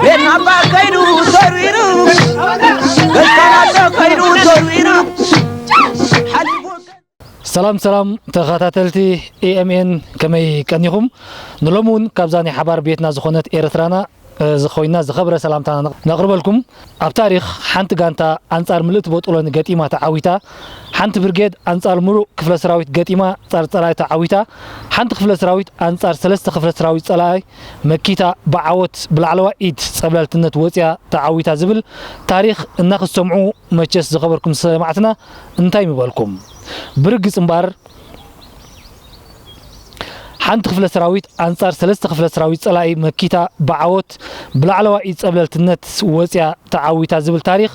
ቤት ናባ ከይዱ ተርዊሩ፣ በስካናቶ ከይዱ ተርዊሩ። ሰላም ሰላም ተኸታተልቲ ኤ ኤም ኤን፣ ከመይ ቀኒኹም? ንሎሚ እውን ካብዛ ናይ ሓባር ቤትና ዝኾነት ኤርትራና፣ እ፣ ዝኾይና ዝኸብረ ሰላምታና ነቕ-፣ ነቕርበልኩም። ኣብ ታሪኽ ሓንቲ ጋንታ ኣንጻር ምልእቲ ቦጦሎኒ ገጢማ ተዓዊታ፣ ሓንቲ ብርጌድ ኣንጻር ምሉእ ክፍለ ሰራዊት ገጢማ ኣንጻር ጸላኢ ተዓዊታ፣ ሓንቲ ክፍለ ሰራዊት ኣንጻር ሰለስተ ክፍለ ሰራዊት ጸላኢ መኪታ ብዓወት ብላዕለዋይ ኢድ ጸብለልትነት ወጽያ ተዓዊታ ዝብል ታሪኽ እናኽትሰምዑ፣ መቸስ ዝኸበርኩም ሰማዕትና እንታይ ምበልኩም? ብርግጽ እምባር ሓንቲ ክፍለ ሰራዊት ኣንጻር ሰለስተ ክፍለ ሰራዊት ጸላኢ መኪታ ብዓወት ብላዕለዋይ ኢድ ጸብለልትነት ወጽያ ተዓዊታ ዝብል ታሪኽ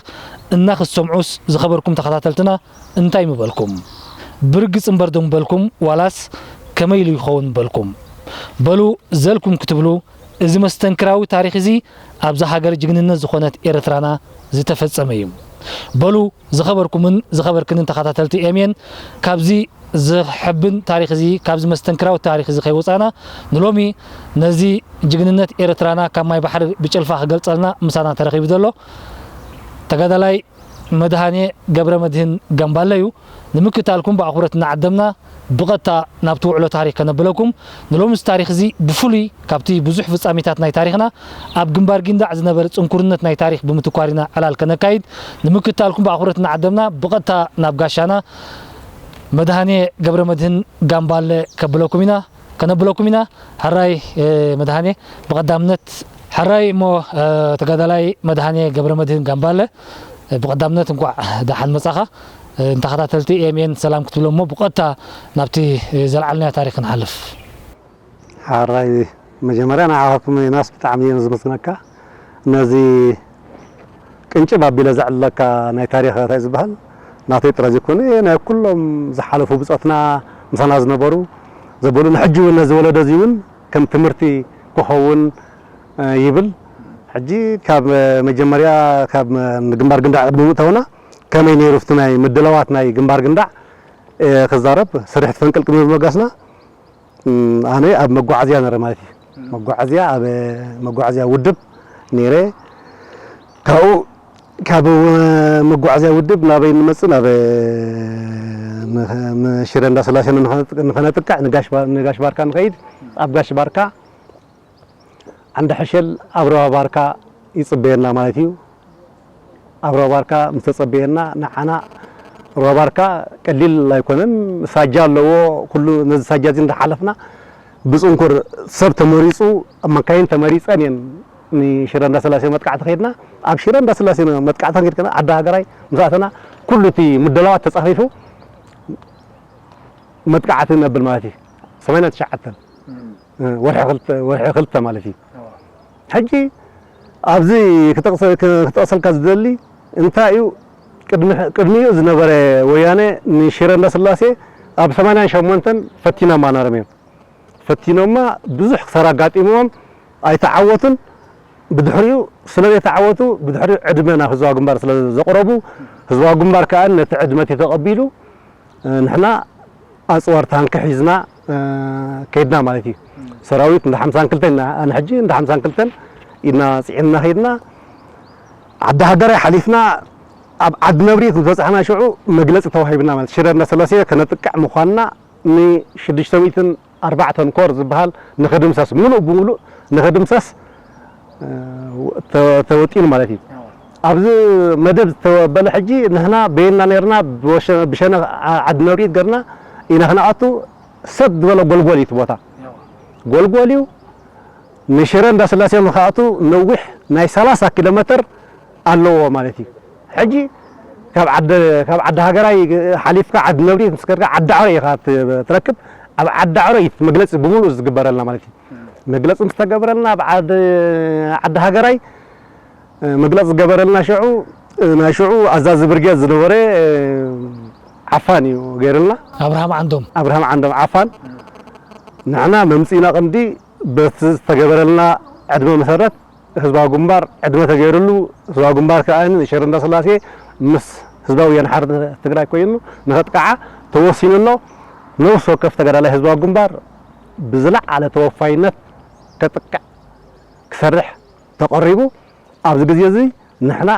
እናኽትሰምዑስ ዝኸበርኩም ተኸታተልትና እንታይ ምበልኩም? ብርግጽ እምበር ዶ ምበልኩም ዋላስ ከመይ ኢሉ ይኸውን ምበልኩም? በሉ ዘልኩም ክትብሉ እዚ መስተንክራዊ ታሪኽ እዚ ኣብዛ ሃገር ጅግንነት ዝኾነት ኤርትራና ዝተፈጸመ እዩ። በሉ ዝኸበርኩምን ዝኸበርክንን ተኸታተልቲ ኤምኤን፣ ካብዚ ዝሕብን ታሪኽ እዚ፣ ካብዚ መስተንክራዊ ታሪኽ እዚ ከይወጻና፣ ንሎሚ ነዚ ጅግንነት ኤርትራና ካብ ማይ ባሕሪ ብጭልፋ ክገልጸልና ምሳና ተረኺቡ ዘሎ ተጋዳላይ መድሃኔ ገብረመድህን ጋምባለ እዩ። ንምክትታልኩም ብኣኽብሮት እናዓደምና ብቐጥታ ናብቲ ውዕሎ ታሪኽ ከነብለኩም። ንሎምስ ታሪኽ እዚ ብፍሉይ ካብቲ ብዙሕ ፍጻሜታት ናይ ታሪኽና ኣብ ግንባር ጊንዳዕ ዝነበረ ጽንኩርነት ናይ ታሪኽ ብምትኳር ኢና ዕላል ከነካይድ። ንምክትታልኩም ብኣኽብሮት እናዓደምና ብቐጥታ ናብ ጋሻና መድሃኔ ገብረመድህን ጋምባለ ከብለኩም ኢና። ከነብለኩም ኢና። ሕራይ መድሃኔ ብቐዳምነት ሕራይ እሞ ተጋዳላይ መድሃኔ ገብረመድህን ጋምባለ ብቐዳምነት እንኳዕ ደሓን መጻኻ። ንተኸታተልቲ ኤምኤን ሰላም ክትብሎም እሞ ብቐጥታ ናብቲ ዘልዓልናዮ ታሪኽ ክንሓልፍ። ሕራይ መጀመርያ ንዓኻትኩም ዮናስ ብጣዕሚ እየ ዝመስግነካ ነዚ ቅንጭብ ኣቢለ ዘዕልለካ ናይ ታሪኽ እንታይ ዝበሃል ናተይ ጥራይ ዘይኮነ ናይ ኩሎም ዝሓለፉ ብጾትና ምሳና ዝነበሩ ዘበሉ ንሕጂ እውን ነዚ ወለዶ እዚ እውን ከም ትምህርቲ ክኸውን ይብል። ሕጂ ካብ መጀመርያ ካብ ንግንባር ግንዳዕ ቅድሚ ምእታውና ከመይ ነይሩ እቲ ናይ ምድላዋት ናይ ግንባር ግንዳዕ ክዛረብ ስርሕቲ ፈንቅል ቅድሚ ምብጋስና ኣነ ኣብ መጓዓዝያ ነረ ማለት እዩ። መጓዓዝያ ኣብ መጓዓዝያ ውድብ ነይረ። ካብኡ ካብ መጓዓዝያ ውድብ ናበይ ንመጽእ ናብ ሽረ እንዳስላሴ ንኸነጥቅዕ ንጋሽ ባርካ ንኸይድ ኣብ ጋሽ ባርካ ዓንዲ ሕሸል ኣብ ረባ ባርካ ይጽበየና ማለት እዩ። ኣብ ረባ ባርካ ምስ ተጸበየና ንዓና ረባ ባርካ ቀሊል ኣይኮነን። ሳጃ ኣለዎ። ኩሉ ነዚ ሳጃ እዚ እንዳሓለፍና ብጽንኩር ሰብ ተመሪጹ ኣብ መካይን ተመሪጸን እየን ንሽረ እንዳስላሴ መጥቃዕቲ ከይድና። ኣብ ሽረ እንዳስላሴ መጥቃዕቲ ከይድና ዓዲ ሃገራይ ምስ ኣተና ኩሉ እቲ ምድላዋት ተጻፊፉ መጥቃዕቲ ነብል ማለት እዩ። ሰማንያን ትሽዓተን ወርሒ ክልተ ማለት እዩ። ሕጂ ኣብዚ ክጠቕሰልካ ዝደሊ እንታይ እዩ ቅድሚኡ ዝነበረ ወያነ ንሽረ እንዳስላሴ ኣብ ሰማንያን ሸሞንተን ፈቲኖማ ነሮም እዮም። ፈቲኖማ ብዙሕ ክሳራ ኣጋጢምዎም ኣይተዓወቱን። ብድሕሪኡ ስለ ዘይተዓወቱ ብድሕሪኡ ዕድመ ናብ ህዝባዊ ግንባር ስለ ዘቕረቡ ህዝባዊ ግንባር ከዓ ነቲ ዕድመ እቲ ተቐቢሉ ንሕና ኣፅዋር ታንኪ ሒዝና ከይድና ማለት እዩ። ሰራዊት እንዳ ሓምሳን ክልተን ኣነ ሕጂ እንዳ ሓምሳን ክልተን ኢድና ፅዒንና ከይድና ዓዲ ሃገራይ ሓሊፍና ኣብ ዓዲ ነብሪት ዝበፃሕና ሽዑ መግለፂ ተዋሂብና ማለት ሽረ እንዳስላሴ ከነጥቅዕ ምኳንና ንሽዱሽተ ሚእትን ኣርባዕተን ኮር ዝበሃል ንኽድምሰስ ምሉእ ብምሉእ ንኽድምሰስ ተወጢኑ ማለት እዩ። ኣብዚ መደብ ዝተበለ ሕጂ ንሕና በየና ነርና ብሸነ ዓዲ ነብሪት ገርና ኢና ክንኣቱ ሰብ ዝበለ ጎልጎል እዩ እቲ ቦታ ጎልጎል እዩ። ንሽረ እንዳስላሴ ንኽኣቱ ነዊሕ ናይ ሰላሳ ኪሎ ሜትር ኣለዎ ማለት እዩ። ሕጂ ካብ ዓዲ ካብ ዓዲ ሃገራይ ሓሊፍካ ዓዲ ነብሪ ምስ ከድካ ዓዲ ዓሮ ኢኻ ትረክብ። ኣብ ዓዲ ዓሮ እዩ መግለፂ ብምሉእ ዝግበረልና ማለት እዩ። መግለፂ ምስ ተገበረልና ኣብ ዓዲ ዓዲ ሃገራይ መግለፂ ዝገበረልና ሽዑ ናይ ሽዑ ኣዛዚ ብርጌድ ዝነበረ ዓፋን እዩ ገይርልና። ኣብርሃም ዓንዶም ኣብርሃም ዓንዶም ዓፋን ንሕና መምፅእና ቅንዲ በቲ ዝተገበረልና ዕድመ መሰረት ህዝባዊ ግንባር ዕድመ ተገይርሉ ህዝባዊ ግንባር ከዓ ንሽረ እንዳስላሴ ምስ ህዝባዊ ወያነ ሓርነት ትግራይ ኮይኑ ንኸጥቅዓ ተወሲኑ ኣሎ። ነፍሲ ወከፍ ተጋዳላይ ህዝባዊ ግንባር ብዝለዓለ ተወፋይነት ከጥቅዕ፣ ክሰርሕ ተቐሪቡ። ኣብዚ ግዜ እዚ ንሕና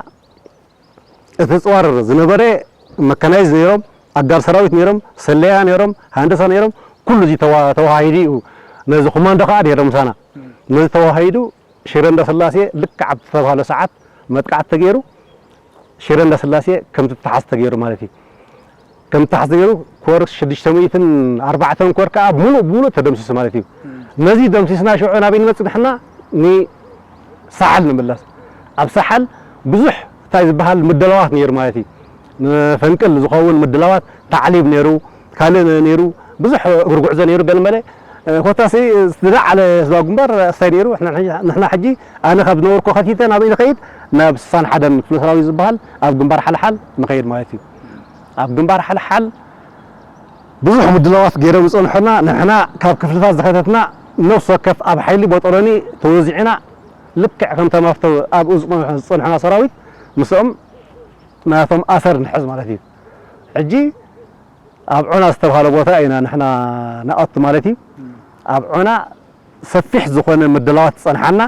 እቲ ጸዋር ዝነበረ መካናይዝ ነይሮም፣ ኣጋር ሰራዊት ነይሮም፣ ሰለያ ነይሮም፣ ሃንደሳ ነይሮም። ኩሉ እዚ ተዋ-፣ ተዋሃሂዱ እዩ። ነዚ ኮማንዶ ከኣ ነይሮም ምሳና። ነዚ ተዋሃሂዱ ሽረ እንዳስላሴ ልክዕ ኣብ ዝተባህለ ሰዓት መጥቃዕቲ ተገይሩ። ሽረ እንዳስላሴ ከም ትተሓዝ ተገይሩ ማለት እዩ። ከም ትተሓዝ ተገይሩ ኮር ሽዱሽተ ሚእትን ኣርባዕተን ኮር ከኣ ሙሉእ ብሙሉእ ተደምሲሱ ማለት እዩ። ነዚ ደምሲስና ሽዑ ናበይ ንመጽእ ንሕና? ንሳሓል ንምለስ። ኣብ ሳሓል ብዙሕ እንታይ ዝበሃል ምድላዋት ነይሩ ማለት እዩ። ንፈንቅል ዝኸውን ምድላዋት፣ ታዕሊብ ነይሩ፣ ካልእ ነይሩ፣ ብዙሕ እግሪ ጉዕዞ ነይሩ። ገለመለ ኮታሲ ዝለዓለ ህዝባዊ ግንባር እንታይ ነይሩ? ንሕና ሕጂ፣ ኣነ ካብ ዝነበርኩ ከፊተ ናበይ ንኸይድ? ናብ ስሳን ሓደን ክፍለ ሰራዊት ዝበሃል ኣብ ግንባር ሓልሓል ንኸይድ ማለት እዩ። ኣብ ግንባር ሓልሓል ብዙሕ ምድላዋት ገይሮም ዝጸንሑና፣ ንሕና ካብ ክፍልታት ዝኸተትና ነፍሲ ወከፍ ኣብ ሓይሊ ቦጦሎኒ ተወዚዕና፣ ልክዕ ከምቶም ኣብቲ ኣብኡ ዝጸንሑ-፣ ዝጸንሑና ሰራዊት ምስኦም ናቶም ኣሰር ንሕዝ ማለት እዩ። ሕጂ ኣብ ዖና ዝተባህለ ቦታ ኢና ንሕና ንኣቱ ማለት እዩ። ኣብ ዖና ሰፊሕ ዝኾነ ምድላዋት ዝጸንሓና፣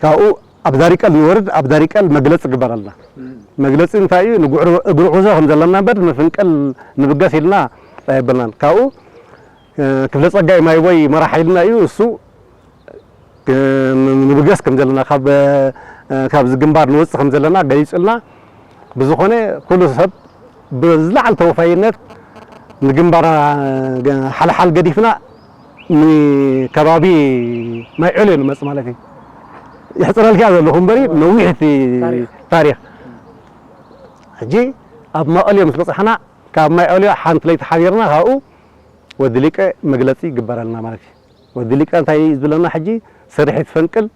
ካብኡ ኣብ ዳሪቀል ንወርድ፣ ኣብ ዳሪቀል መግለጺ ግበረልና። መግለጺ እንታይ እዩ? ንጉዕሮ-፣ እግሪ ጉዕዞ ከም ዘለና እምበር ንፍንቅል ንብገስ ኢልና ኣይበልናን። ካብኡ፣ እ፣ ክፍለ ጸጋይ ማይቦይ መራሕ ሓይልና እዩ። እሱ፣ እ፣ ንብገስ ከም ዘለና፣ ካብ፣ እ፣ ካብዚ ግንባር ንወጽእ ከም ዘለና ገሊጹልና። ብዝኾነ ኩሉ ሰብ ብዝለዓለ ተወፋይነት ንግንባር ሓልሓል ገዲፍና ንከባቢ ማይ ዑልዮ ንመጽእ ማለት እዩ። ይሕጽረልካ ዘለኹ እምበሪ ነዊሕ እቲ ታሪኽ። ታሪኽ። ሕጂ ኣብ ማይ ዑልዮ ምስ በጻሕና፣ ካብ ማይ ዑልዮ ሓንቲ ለይቲ ሓቢርና ካብኡ ወዲ ሊቀ መግለጺ ይግበረልና ማለት እዩ። ወዲ ሊቀ እንታይ እዩ ዝብለና? ሕጂ ስርሒት ፈንቅል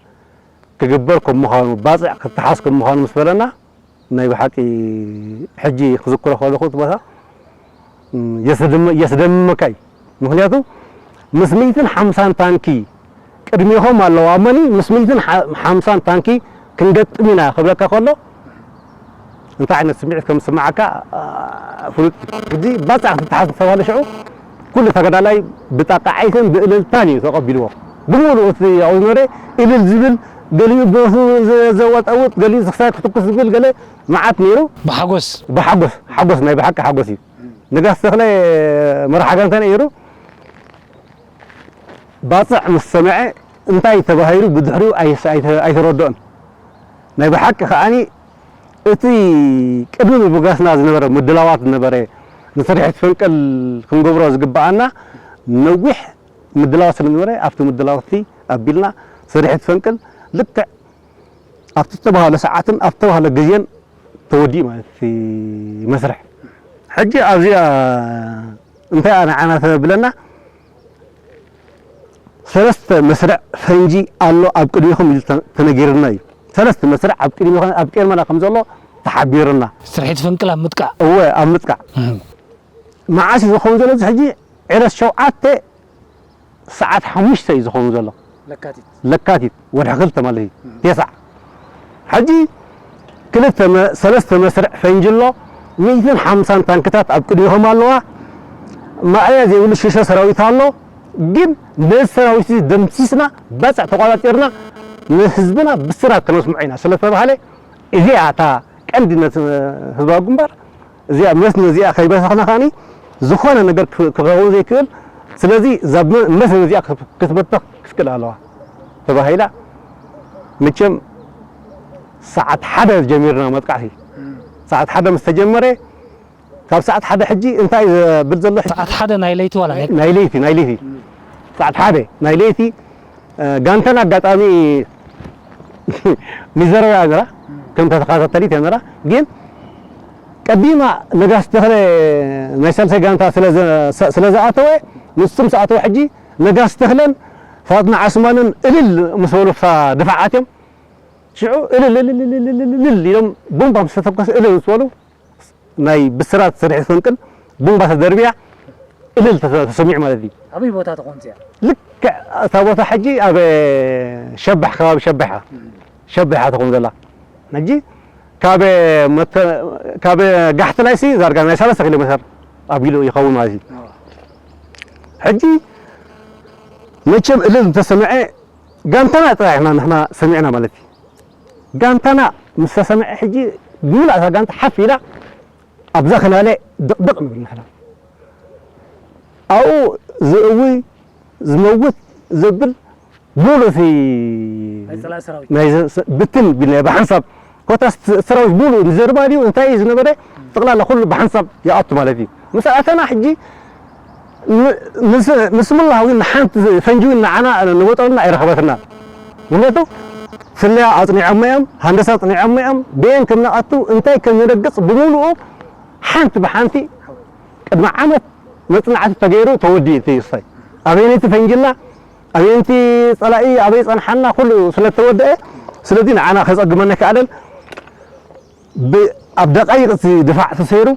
ክግበር ከም ምዃኑ፣ ባጽዕ ክተሓዝ ከም ምዃኑ ምስ በለና፣ ናይ ብሓቂ ሕጂ ክዝክሮ ከለኹ እቲ ቦታ፣ እም፣ የስደም-፣ የስደምመካ እዩ። ምኽንያቱ ምስ ሚእትን ሓምሳን ታንኪ ቅድሚኹም ኣለዋ እመኒ፣ ምስ ሚእትን ሓ-፣ ሓምሳን ታንኪ ክንገጥም ኢና ክብለካ ከሎ፣ እንታይ ዓይነት ስምዒት ከም ዝስምዓካ፣ አ፣ ፍሉጥ እዩ። ሕጂ ባጽዕ ክትተሓዝ ዝተባህለ ሽዑ፣ ኩሉ ተጋዳላይ ብጣቃዓይትን ብእልልታን እዩ ተቐቢልዎ። ብምሉኡ እቲ ኣብኡ ዝነበረ እልል ዝብል፣ ገሊኡ ብረቱ ዘ-፣ ዘወጣውጥ፣ ገሊኡ ክሳድ ክትኩስ ዝብል ገለ መዓት ነይሩ። ብሓጎስ። ብሓጎስ፣ ሓጎስ፣ ናይ ብሓቂ ሓጎስ እዩ። ንጋስ ተኽለ መራሒ ጋንታ ነይሩ። ባጽዕ ምስ ሰምዐ እንታይ ተባሂሉ ብድሕሪኡ ኣይስ-፣ ኣይተ-፣ ኣይተረድኦን። ናይ ብሓቂ ከኣኒ እቲ ቅድሚ ምብጋስና ዝነበረ ምድላዋት ዝነበረ ንስርሒት ፈንቅል ክንገብሮ ዝግብኣና ነዊሕ ምድላዋት ስለ ዝነበረ፣ ኣብቲ ምድላዋት እቲ ኣቢልና ስርሒት ፈንቅል ልክዕ ኣብቲ ዝተባህለ ሰዓትን ኣብ ዝተባህለ ግዜን ተወዲኡ ማለት እቲ መስርሕ። ሕጂ ኣብዚኣ እንታይ ንዓና ተብለና፣ ሰለስተ መስርዕ ፈንጂ ኣሎ ኣብ ቅድሚኹም ኢሉ ተ-፣ ተነጊርና እዩ። ሰለስተ መስርዕ ኣብ ቅድሚኹም፣ ኣብ ቅድመና ከም ዘሎ ተሓቢርና። ስርሒት ፈንቅል ኣብ ምጥቃዕ። እወ፣ ኣብ ምጥቃዕ። እህ። መዓስ እዩ ዝኸውን ዘሎ? እዚ ሕጂ ዕለት ሸውዓተ ሰዓት ሓሙሽተ እዩ ዝኸውን ዘሎ። ለካቲት። ለካቲት፣ ወርሒ ክልተ ማለት እዩ። እም። ቴስዓ። ሕጂ ክልተ መ-፣ ሰለስተ መስርዕ ፈንጂ ኣሎ። ሚእትን ሓምሳን ታንክታት ኣብ ቅድሚኹም ኣለዋ። ማእለያ ዘይብሉ ሽሸ ሰራዊት ኣሎ። ግን ነዚ ሰራዊት እዚ ደምሲስና፣ ባጽዕ ተቋጻጺርና፣ ንህዝብና ብስራት ከነስምዖ ኢና ስለተባሃለ፣ እዚኣ እታ ቀንዲ ነቲ ህዝባዊ ግንባር እዚኣ መስኖ እዚኣ ከይበተኽና ከኣኒ ዝኾነ ነገር ክ-፣ ክኸውን ዘይክእል። ስለዚ እዛ መ-፣ መስኖ እዚኣ ክት-፣ ክትበተኽ ክትክእል ኣለዋ ተባሂላ። መቸም ሰዓት ሓደ ጀሚርና መጥቃዕቲ። እም። ሰዓት ሓደ ምስ ተጀመረ፣ ካብ ሰዓት ሓደ ሕጂ እንታይ እዩ ዘብል ዘሎ? ሕጂ ሰዓት ሓደ ናይ ለይቲ ዋላ ናይ ናይ ለይቲ፣ ናይ ለይቲ። እም። ሰዓት ሓደ ናይ ለይቲ፣ እ፣ ጋንተን ኣጋጣሚ ሚዘረው እያ ነራ፣ ከም ተተኻታተሊት እያ ነራ። ግን ቀዲማ ነጋስ ተኽለ ናይ ሳልሳይ ጋንታ ስለ ዘ-፣ ስለ ዝኣተወ፣ ንሱ ምስ ኣተወ ሕጂ ነጋስ ተኽለን ፋጥና ዓስማንን እልል ምስ በሉ፣ ፍታ ድፋዓት እዮም። ሽዑ እልል፣ እልል፣ እልል፣ እልል፣ እልል ኢሎም፣ ቦምባ ምስ ተተኮሰ እልል ምስ በሉ፣ ናይ ብስራት ስርሒት ፈንቅል ቡምባ ተደርብያ እልል ተሰ-፣ ተሰሚዑ ማለት እዩ። ኣበይ ቦታ ትኾን እዚኣ? ልክዕ እታ ቦታ ሕጂ ኣብ ሸባሕ፣ ከባቢ ሸባሕ እያ። እም። ሸባሕ እያ ትኾን ዘላ። ሕጂ ካብ መተ-፣ ካብ ጋሕቲ ናይሲ ዛርጋ ናይ ሰለስተ ኪሎ ሜትር ኣቢሉ ይኸውን ማለት እዩ። ሕጂ መቸም እልል እንተሰምዐ ጋንታና ጥራሕ ኢና ንሕና ሰሚዕና ማለት እዩ። ጋንታና ምስ ተሰምዐ ሕጂ ብምሉእ እታ ጋንታ ሓፍ ኢላ ኣብዛ ከናለ ድቕድቕ ንብል ንሕና። ኣብኡ ዝእውይ ዝመውት ዘብል ሙሉእ እቲ ናይ ጸላኢ ሰራዊት። ናይ ዘ-፣ ሰ-፣ ብትን ቢልና ብሓንሳብ ኮታስ ሰራዊት ሙሉእ ንዘርባ ድዩ እንታይ እዩ ዝነበረ፣ ጠቕላላ ኩሉ ብሓንሳብ ይኣቱ ማለት እዩ። ምስ ኣተና ሕጂ ን-፣ ንስ-፣ ንስምላ እውን ንሓንቲ ፈንጂ እውን ንዓና ንቦጦልና ኣይረኸበትና። ምክንያቱ ስለያ ኣጽኒዖሞ እዮም፣ ሃንደሳ ኣጽኒዖሞ እዮም፣ በየን ከም ንኣቱ እንታይ ከም ንረግጽ ብምሉኡ ሓንቲ ብሓንቲ ቅድሚ ዓመት መጽናዕቲ ተገይሩ ተወዲኡ እቲ ይስታይ። ኣበየነይቲ ፈንጅና፣ ኣበየንቲ ጸላኢ፣ ኣበይ ጸንሓና ኩሉ ስለ ተወደአ፣ ስለዚ ንዓና ከጸግመና ኣይከኣለን። ብ-፣ ኣብ ደቃይቕ እቲ ድፋዕ ተሰይሩ፣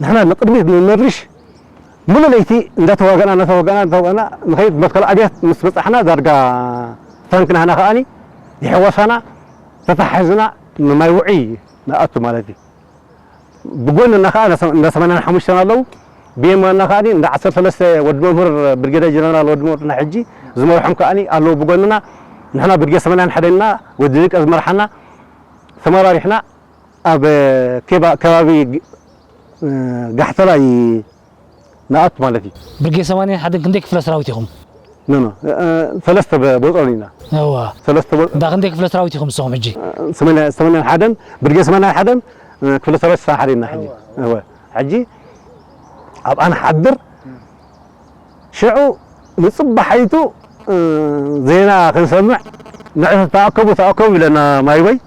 ንሕና ንቕድሚት ንመርሽ፣ ሙሉ ለይቲ እንዳተዋጋእና፣ እንዳተዋጋእና፣ እንዳተዋጋእና ንኸይድ መትከል ኣብያት ምስ በጻሕና ዳርጋ ታንክ ናህና ከኣኒ ይሕወሳና፣ ተታሒዝና ንማይ ውዑይ ንኣቱ ማለት እዩ። ብጎንና ከኣ እንዳ ሰማንያን ሓሙሽተን ኣለዉ። ብየማንና ከኣ እንዳ ዓሰርተ ሰለስተ ወዲ መምህር ብርጌደር ጀነራል ወዲ መምህር ናይ ሕጂ ዝመርሖም ከኣ ኣለዉ ብጎንና። ንሕና ብርጌድ ሰማንያን ሓደን ኢና፣ ወዲ ድቀ ዝመርሓና ተመራሪሕና ኣብ ኬባ-፣ ከባቢ ግ-፣ ጋሕተላይ ንኣቱ ማለት እዩ። ብርጌድ ሰማንያን ሓደን ክንደይ ክፍለ ሰራዊት ኢኹም? ኖ፣ ኖ፣ እ፣ ሰለስተ በ-፣ ቦጾን ኢና። እዋ። ሰለስተ ቦ-፣ እንዳ ክንደይ ክፍለ ሰራዊት ኢኹም ንስኹም ሕጂ? እ፣ ሰማንያ-፣ ሰማንያን ሓደን፣ ብርጌድ ሰማንያን ሓደን፣ እ፣ ክፍለ ሰራዊት ዕስራን ሓደን ኢና ሕጂ። እዋ። እወ። ሕጂ ኣብኣ ንሓድር። ሽዑ ንጽባሓይቱ፣ እ፣ ዜና ክንሰምዕ፣ ንዑ ተኣከቡ፣ ተኣከቡ ኢለና ማይወይ።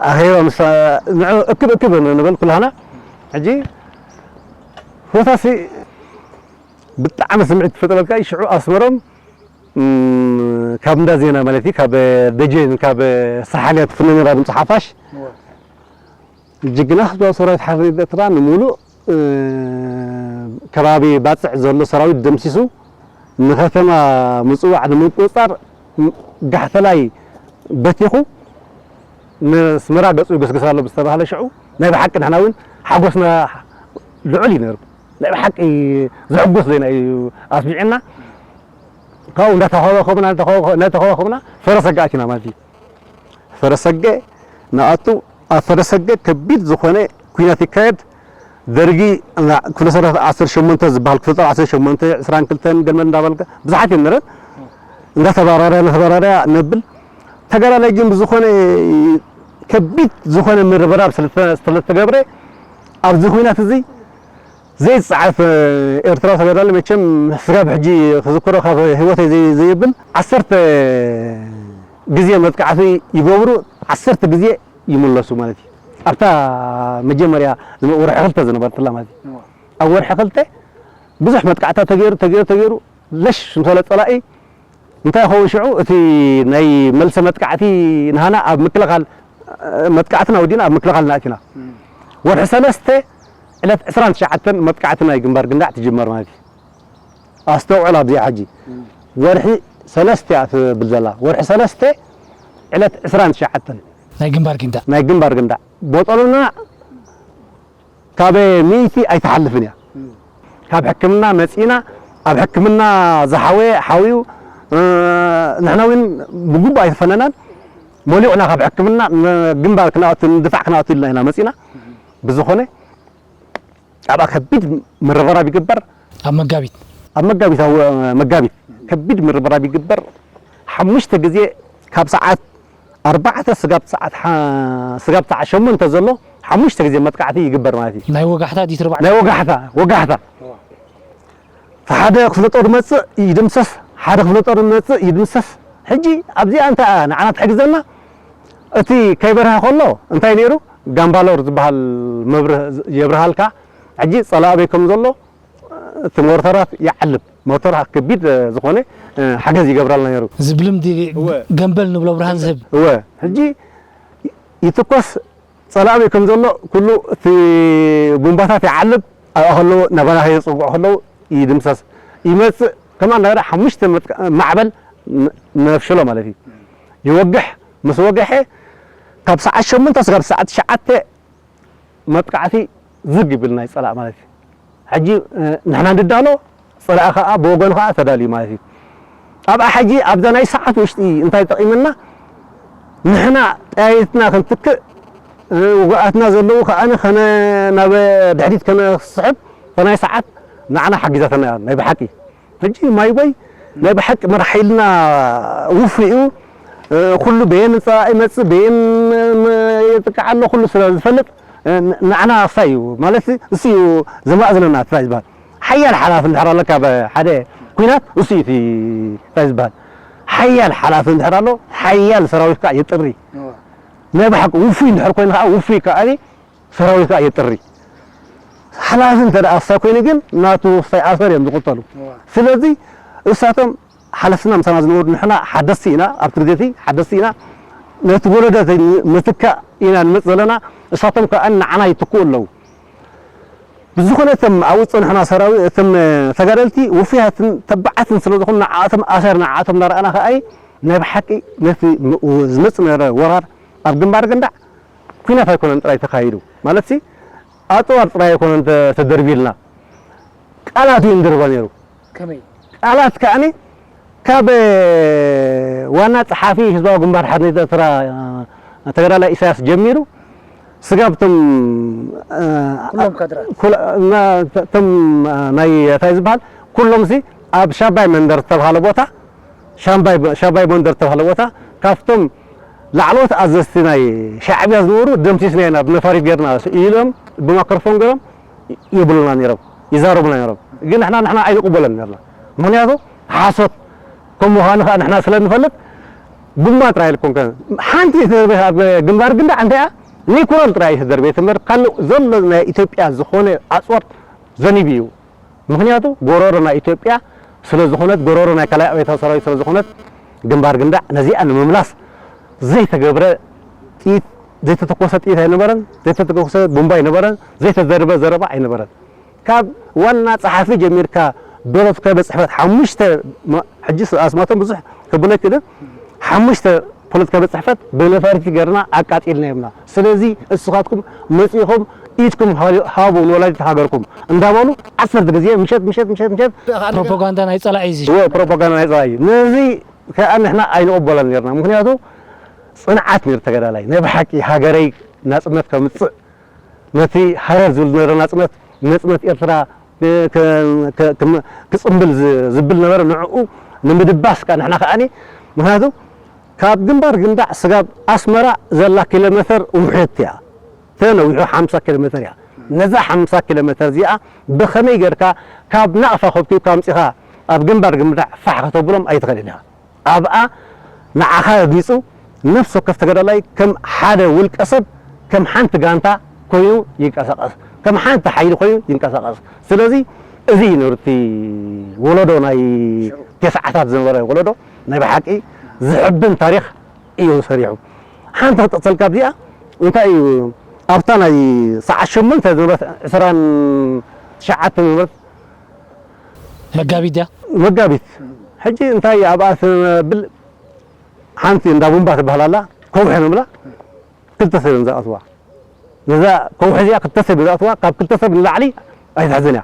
ኣኼባ ምስ፣ ንዑ እክብ፣ እክብ ንብል ኩላህና። ሕጂ ኮታሲ ብጣዕሚ ስምዒት ትፈጥረልካ እዩ። ሽዑ ኣስመሮም፣ እም፣ ካብ እንዳ ዜና ማለት እዩ፣ ካብ ደጀን፣ ካብ ሰሓልያ ትፍኖ ነራ ድምፂ ሓፋሽ። እወ። ጅግና ህዝባዊ ሰራዊት ሓርነት ኤርትራ ንምሉእ፣ እ፣ ከባቢ ባጽዕ ዘሎ ሰራዊት ደምሲሱ ንከተማ ምጽዋዕ ንምቁጽጻር ጋሕተላይ በቲኹ ንስመራ ገጹ ይገስግስ ኣሎ ብዝተባህለ ሽዑ ናይ ብሓቂ ንሕና እውን ሓጎስና ልዑል እዩ ነይሩ። ናይ ብሓቂ ዘሕጉስ ዜና እዩ ኣስሚዕና። ካብኡ እንዳተኸባኸብና፣ እንዳተኸባኸ-፣ እንዳተኸባኸብና ፈረሰገ ኣቲና ማለት እዩ። ፈረሰገ ንኣቱ፣ ኣብ ፈረሰገ ከቢድ ዝኾነ ኲናት ይካየድ። ደርጊ ክፍለ ሰራዊት ዓሰርተ ሸሞንተ ዝበሃል ክፍለ ጦር ዓሰርተ ሸሞንተ፣ ዕስራን ክልተን ገልመል እንዳበልካ ብዙሓት እዮም ነረን። እንዳተባራርያ፣ እንዳተባራርያ ነብል። ተጋዳላይ ግን ብዝኾነ ከቢድ ዝኾነ ምርብራብ ስለ-፣ ስለተገብረ ኣብዚ ኲናት እዚ ዘይጸዓፍ ኤርትራዊ ተጋዳላይ መቸም ስጋብ ሕጂ ክዝክሮ ካብ ህይወተይ ዘይ-፣ ዘየብል ዓሰርተ ግዜ መጥቃዕቲ ይገብሩ፣ ዓሰርተ ግዜ ይምለሱ ማለት እዩ። ኣብታ መጀመርያ ዝመ-፣ ወርሒ ክልተ ዝነበርትላ ማለት እዩ። እዋ። ኣብ ወርሒ ክልተ ብዙሕ መጥቃዕታ ተገይሩ፣ ተገይሩ፣ ተገይሩ፣ ለሽ ምስ በለ ጸላኢ እንታይ ይኸውን ሽዑ፣ እቲ ናይ መልሰ መጥቃዕቲ ንሃና ኣብ ምክልኻል፣ መጥቃዕትና ወዲና ኣብ ምክልኻል ናእቲና። እም። ወርሒ ሰለስተ ዕለት ዕስራን ትሽዓተን መጥቃዕቲ ናይ ግንባር ግንዳዕ ትጅመር ማለት እዩ። ኣስተውዕል ኣብዚኣ ሕጂ። እም። ወርሒ ሰለስተ እያ ትብል ዘላ። ወርሒ ሰለስተ ዕለት ዕስራን ትሽዓተን። ናይ ግንባር ግንዳዕ። ናይ ግንባር ግንዳዕ። ቦጦሎና ካብ ሚእቲ ኣይትሓልፍን እያ። እም። ካብ ሕክምና መጺእና፣ ኣብ ሕክምና ዝሓወየ ሓውዩ፣ እ፣ ንሕና እውን ብግቡእ ኣይተፈነናን። መሊቑና ካብ ሕክምና ን-፣ ግንባር ክንኣቱ፣ ንድፋዕ ክንኣቱ ኢልና ኢና መጺእና። ብዝኾነ፣ ኣብኣ ከቢድ ምርብራብ ይግበር። ኣብ መጋቢት? ኣብ መጋቢት፣ ኣብ መጋቢት ከቢድ ምርብራብ ይግበር። ሓሙሽተ ግዜ ካብ ሰዓት ኣርባዕተ ስጋብ ሰዓት ሓ-፣ ስጋብ ሰዓት ሸሞንተ ዘሎ ሓሙሽተ ግዜ መጥቃዕቲ ይግበር ማለት እዩ። ናይ ወጋሕታ ድዩ ትርባዕ? ናይ ወጋሕታ፣ ወጋሕታ። እዋ። ሓደ ክፍለ ጦር መጽእ ይድምሰስ፣ ሓደ ክፍለ ጦር መጽእ ይድምሰስ። ሕጂ ኣብዚኣ እንታይ እያ ንዓና ትሕግዘና? እቲ ከይበርሀ ከሎ እንታይ ነይሩ? ጋምባሎር ዝበሃል መብርህ የብርሃልካ። ሕጂ ጸላኢ ኣበይ ከም ዘሎ እቲ ሞርተራት ይዓልብ። ሞርተራት ከቢድ ዝኾነ ሓገዝ ይገብረልና ነይሩ። እዚ ብልምዲ እወ። ገምበል ንብሎ ብርሃን ዝህብ። እወ። ሕጂ ይትኮስ ጸላኢ ኣበይ ከም ዘሎ ኩሉ እቲ ቡምባታት ይዓልብ፣ ኣብኣ ከለዉ ናባና ከየጽውዑ ከለዉ ይድምሰስ። ይመጽእ፣ ከምኣ እንዳበለ ሓሙሽተ መጥቃ-፣ ማዕበል ን-፣ ነፍሽሎ ማለት እዩ። ይወግሕ፣ ምስ ወግሐ ካብ ሰዓት ሸሞንተ ስጋብ ሰዓት ትሽዓተ መጥቃዕቲ ዝግ ይብል ናይ ጸላእ ማለት እዩ። ሕጂ ንሕና ንዳሎ ጸላእ ከኣ ብወገኑ ከኣ ተዳልዩ ማለት እዩ። ኣብኣ ሕጂ ኣብዛ ናይ ሰዓት ውሽጢ እንታይ ጠቒምና ንሕና ጠያይትና ክንትክእ ውጉኣትና ዘለዉ ከኣ ናብ ድሕሪት ከነስሕብ ናይ ሰዓት ንዓና ሓጊዛትና እያ ናይ ብሓቂ። ሕጂ ማይቦይ ናይ ብሓቂ መራሒ ኢልና ውፉይ እዩ። ኩሉ በየን ጸላእ ይመጽእ በየን የጥቅዕ ኣሎ ኩሉ ስለ ዝፈልጥ ንዓና ኣሳይ እዩ ማለት እሱ እዩ ዘማእዝነና ትራይ ዝበሃል ሓያል ሓላፊ እንድሕር ኣለካ ሓደ ኩናት እሱ እዩ ትራይ ዝበሃል ሓያል ሓላፊ እንድሕር ኣሎ ሓያል ሰራዊት ከዓ የጥሪ ናይ ብሓቂ ውፉይ እንድሕር ኮይኑ ከዓ ውፉይ ከዓ ሰራዊት ከዓ የጥሪ ሓላፊ እንተ ደኣ ኣሳ ኮይኑ ግን ናቱ ስታይ ኣሰር እዮም ዝቕተሉ ስለዚ እሳቶም ሓለፍትና ምሳና ዝነበሩ ንሕና ሓደስቲ ኢና ኣብቲ ግዜቲ ሓደስቲ ኢና ነቲ ወለዶ ምትካእ ኢና ንመፅ ዘለና እሳቶም ከዓ ንዓና ይትክኡ ኣለዉ ብዝኾነ እቶም ኣብኡ ዝፀንሑና ሰራዊ እቶም ተጋደልቲ ውፍያትን ተባዓትን ስለ ዝኾኑ ንዓኣቶም ኣሰር ንዓኣቶም እናረኣና ከኣይ ናይ ብሓቂ ነቲ ዝመፅ ነበረ ወራር ኣብ ግንባር ግንዳዕ ኩናት ኣይኮነን ጥራይ ተካይዱ ማለት ኣፅዋር ጥራይ ኣይኮነን ተደርቢልና ቃላት እዩ ንድርባ ነይሩ ከመይ ቃላት ከዓኒ ካብ ዋና ጸሓፊ ህዝባዊ ግንባር ሓርነት ኤርትራ ተጋዳላይ ኢሳያስ ጀሚሩ ስጋብ ቶም ኩሎም ካድራት። ኩል- እና- ቶም ናይ እንታይ ዝበሃል ኩሎም ሲ ኣብ ሻባይ መንደር ዝተባሃለ ቦታ ሻምባይ ሻባይ መንደር ዝተባሃለ ቦታ ካብቶም ላዕለዎት ኣዘዝቲ ናይ ሻዕብያ ዝነበሩ ደምሲስና ኢና ብነፋሪት ገርና ኢሎም ብማክሮፎን ገሮም ይብሉና ነይሮም ይዛረቡና ነይሮም ግን ንሕና ንሕና ኣይንቕበለን ነርና ምክንያቱ ሓሶት ከም ምዃኑ ከዓ ንሕና ስለ ንፈልጥ ጉማ ጥራይ ኢልኩም ከ ሓንቲ ተርበ ኣብ ግንባር ግንዳ እንታይ እያ ኒኩለር ጥራይ ተደርበ ትምህር ካልእ ዘሎ ናይ ኢትዮጵያ ዝኾነ ኣፅዋር ዘኒቡ እዩ ምክንያቱ ጎሮሮ ናይ ኢትዮጵያ ስለ ዝኾነት ጎሮሮ ናይ ካልኣይ ኣብያታዊ ሰራዊት ስለ ዝኾነት ግንባር ግንዳዕ ነዚኣ ንምምላስ ዘይተገብረ ጥይት ዘይተተኮሰ ጥይት ኣይነበረን ዘይተተኮሰ ቡምባ ኣይነበረን ዘይተዘርበ ዘረባ ኣይነበረን ካብ ዋና ጸሓፊ ጀሚርካ ዶሎት ከበ ጽሕፈት ሓሙሽተ ሕጂ ኣስማቶም ብዙሕ ክብሎ ይክእልን ሓሙሽተ ፖለቲካ ቤት ጽሕፈት ብነፋሪት ገርና ኣቃጢልና ዮምና ስለዚ እስኻትኩም መጺኹም ኢድኩም ሃቡ ንወላዲት ሃገርኩም እንዳበሉ ዓሰርተ ግዜ ምሸት ምሸት ምሸት ምሸት ፕሮፓጋንዳ ናይ ጸላኢ እዩ እዚ ፕሮፓጋንዳ ናይ ጸላኢ እዩ ነዚ ከኣ ንሕና ኣይንቕበሎን ነርና ምክንያቱ ጽንዓት ነር ተገዳላይ ናይ ብሓቂ ሃገረይ ናጽነት ከምጽእ ነቲ ሃረር ዝብል ዝነበረ ናጽነት ነጽነት ኤርትራ ክጽምብል ዝብል ነበረ ንዕኡ ንምድባስ ከ ንሕና ከኣኒ ምክንያቱ ካብ ግንባር ግንዳዕ ስጋብ ኣስመራ ዘላ ኪሎ ሜተር ውሕት እያ ተነዊሑ ሓምሳ ኪሎ ሜተር እያ ነዛ ሓምሳ ኪሎ ሜተር እዚኣ ብኸመይ ጌርካ ካብ ናቕፋ ከብኪብካ ኣምጺኻ ኣብ ግንባር ግንዳዕ ፋሕ ከተብሎም ኣይትኽእልን ኢኻ ኣብኣ ንዓኻ ረጊጹ ነፍሲ ወከፍ ተጋዳላይ ከም ሓደ ውልቀ ሰብ ከም ሓንቲ ጋንታ ኮይኑ ይንቀሳቐስ ከም ሓንቲ ሓይሊ ኮይኑ ይንቀሳቐስ ስለዚ እዚ እዩ ነሩ እቲ ወለዶ ናይ ተስዓታት ዝነበረ ወለዶ ናይ ብሓቂ ዝሕብን ታሪኽ እዩ ሰሪሑ ሓንቲ ክጠቕሰልካ ኣብዚኣ እንታይ እዩ ኣብታ ናይ ሰዓት ሸሞንተ ዝነበረት ዕስራን ትሽዓተን ዝነበረት መጋቢት ድያ መጋቢት ሕጂ እንታይ ኣብኣ ስብል ሓንቲ እንዳ ቡምባ ትበሃል ኣላ ከውሒ ንብላ ክልተ ሰብ እዮም ዝኣትዋ ነዛ ከውሒ እዚኣ ክልተ ሰብ ዝኣትዋ ካብ ክልተ ሰብ ንላዕሊ ኣይትሕዝን እያ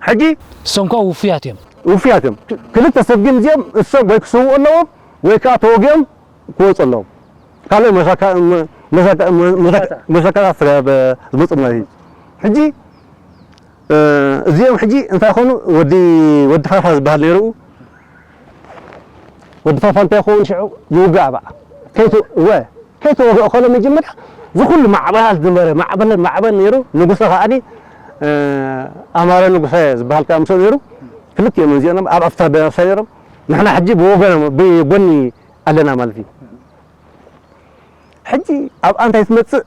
ሕጂ እሶም ከዓ ውፉያት እዮም ውፉያት እዮም ክልተ ሰብ ግን እዚኦም እሶም ወይ ክስውኡ ኣለዎም ወይ ከዓ ተወጊኦም ክወፁ ኣለዎም ካልእ መሸካታት ዝመፁ ማለት እዩ ሕጂ እዚኦም ሕጂ እንታይ ኾኑ ወዲ ወዲ ፋፋ ዝበሃል ነይሩ ወዲ ፋፋ እንታይ ኾን ሽዑ ይውጋእ በዓ ከይቱ ወ ከይተወግአ ከሎ መጀመርያ ዝኩሉ ማዕበላት ዝነበረ ማዕበል ማዕበል ነይሩ ንጉሰ ከዓኒ ኣማረ ንጉሰ ዝበሃል ከዓ ምስኡ ነይሩ ክልቲኦም እዚኦም ኣብ ኣፍታ ደናሳ ነይሮም ንሕና ሕጂ ብወገኖም ብጎኒ ኣለና ማለት እዩ ሕጂ ኣብኣ እንታይ ትመፅእ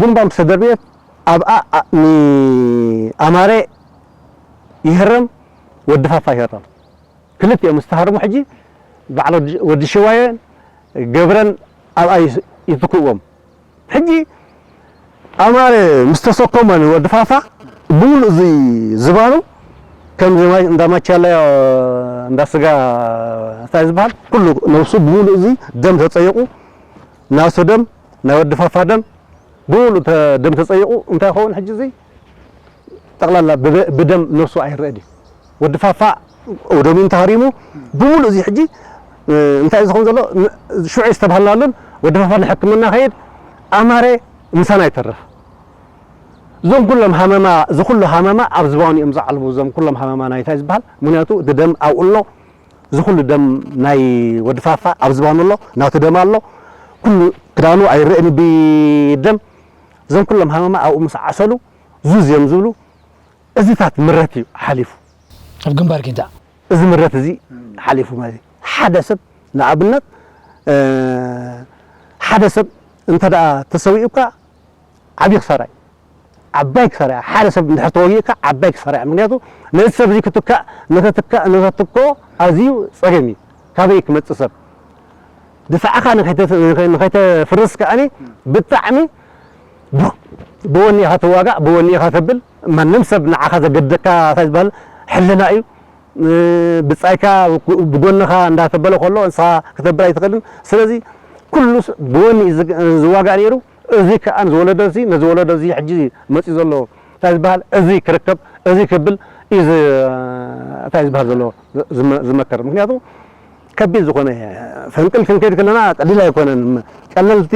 ቡምባ ምስ ተደርበየት ኣብኣ ንኣማረ ይህረም ወዲ ፋፋ ይህረም ክልቲኦም ምስ ተሃርሙ ሕጂ በዓል ወዲ ሽዋየን ገብረን ኣብኣ ይትክእዎም ሕጂ ኣማረ ምስ ተሰከሞን ወዲ ፋፋ ብምሉእ እዚ ዝባኑ ከም እንዳ ማቻለያ እንዳ ስጋ እንታይ ዝበሃል ኩሉ ነብሱ ብምሉእ እዚ ደም ተፀይቑ ናሱ ደም ናይ ወዲ ፋፋ ደም ብምሉእ ተ-፣ ደም ተጸይቑ እንታይ ይኸውን ሕጂ እዚ? ጠቕላላ ብበ-፣ ብደም ነብሱ ኣይረአን እዩ። ወዲ ፋፋ ደሙ እንተሃሪሙ ብምሉእ እዚ ሕጂ፣ እ፣ እንታይ እዩ ዝኸውን ዘሎ? ን-፣ ሽዑ ዝተባህልናሉን ወዲ ፋፋ ንሕክምና ከይድ ኣማረ ምሳና ይተርፍ። እዞም ኩሎም ሃመማ፣ እዚ ኩሉ ሃመማ ኣብ ዝባኑ እዮም ዝዓልቡ፣ እዞም ኩሎም ሃመማ ናይ እንታይ ዝበሃል? ምኽንያቱ እቲ ደም ኣብኡ ኣሎ፣ እዚ ኩሉ ደም ናይ ወዲ ፋፋ ኣብ ዝባኑ ኣሎ፣ ናቱ ደም ኣሎ፣ ኩሉ ክዳኑ ኣይረአን እዩ ብደም። እዞም ኩሎም ሃመማ ኣብኡ ምስ ዓሰሉ ዙዝ እዮም ዝብሉ። እዚታት ምረት እዩ ሓሊፉ። ኣብ ግንባር ጊንዳዕ። እዚ ምረት እዚ ሓሊፉ ማለት እዩ። ሓደ ሰብ ንኣብነት፣ እ፣ ሓደ ሰብ እንተ ደኣ ተሰዊኡካ ዓብዪ ክሳራ እዩ። ዓባይ ክሳራ እዩ። ሓደ ሰብ እንድሕር ተወጊእካ ዓባይ ክሳራ እዩ። ምኽንያቱ ነዚ ሰብ እዚ ክትካእ፣ ንኽትካእ፣ ንኽትኮ ኣዝዩ ጸገም እዩ። ካበይ ክመጽእ ሰብ? ድፋዕኻ ንኸይተ-፣ ንኸይ-፣ ንኸይተፍርስ ከኣኒ ብጣዕሚ ብ-፣ ብወኒ ኢኻ ትዋጋእ፣ ብወኒ ኢኻ ተብል። ማንም ሰብ ንዓኻ ዘገደካ እንታይ ዝበሃል ሕልና እዩ። እ፣ ብጻይካ ብጎንኻ እንዳተበለ ከሎ ንስኻ ክተብል ኣይትኽእልን። ስለዚ ኩሉ ስ-፣ ብወኒ እዩ ዝግ-፣ ዝዋጋእ ነይሩ። እዚ ከኣ ንዝወለዶ እዚ፣ ነዚ ወለዶ እዚ ሕጂ መጺኡ ዘሎ እንታይ ዝበሃል እዚ ክርከብ፣ እዚ ክብል እዩ ዝ-፣ እንታይ ዝበሃል ዘሎ ዝመ-፣ ዝመከር። ምኽንያቱ ከቢድ ዝኾነ ፈንቅል ክንከይድ ከለና ቀሊል ኣይኮነን። ቀለልቲ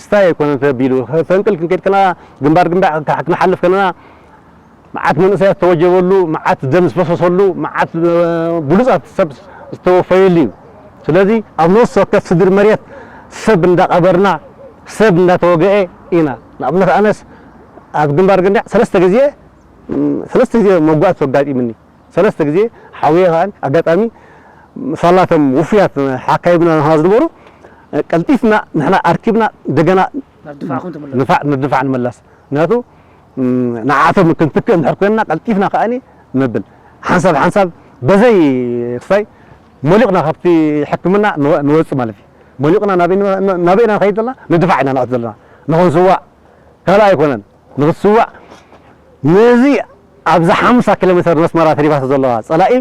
ስታይ ኣይኮነን ተቢሉ። ፈንቅል ክንከይድ ከለና ግንባር ግንባር ክንሓልፍ ከለና መዓት መንእሰያት ዝተወጀበሉ፣ መዓት ደም ዝፈሰሰሉ፣ መዓት፣ እ፣ ብሉጻት ሰብ ዝተወፈየሉ እዩ። ስለዚ ኣብ ነፍሲ ወከፍ ስድሪ መሬት ሰብ እንዳቐበርና፣ ሰብ እንዳተወግአ ኢና። ንኣብነት ኣነስ ኣብ ግንባር ግንዳዕ ሰለስተ ግዜ፣ እም፣ ሰለስተ ግዜ መጓእቲ ኣጋጢምኒ። ሰለስተ ግዜ ሓውየ ከኣ ኣጋጣሚ ሳላቶም ውፉያት ሓካይምና ንሕና ዝነበሩ፣ ቀልጢፍና ንሕና ኣርኪብና እንደገና ናብ ድፋዕኹም ትምለሱ። ንፋዕ-፣ ንድፋዕ ንመለስ። ምክንያቱ፣ እም፣ ንዓቶም ክንትክእ እንድሕር ኮይንና ቀልጢፍና ከኣኒ ነብል። ሓንሳብ ሓንሳብ በዘይ ክሳይ መሊቕና ካብቲ ሕክምና ንወ-፣ ንወጽእ ማለት እዩ። መሊቕና ናበይ ን-፣ ን-፣ ናበይ ኢና ንኸይድ ዘለና? ንድፋዕ ኢና ንኣቱ ዘለና። ንኸንስዋእ ካልእ ኣይኮነን። ንኽትስዋእ ነዚ ኣብዛ ሓምሳ ኪሎ ሜተር ነስመራ ተሪፋቶ ዘለዋ ጸላኢ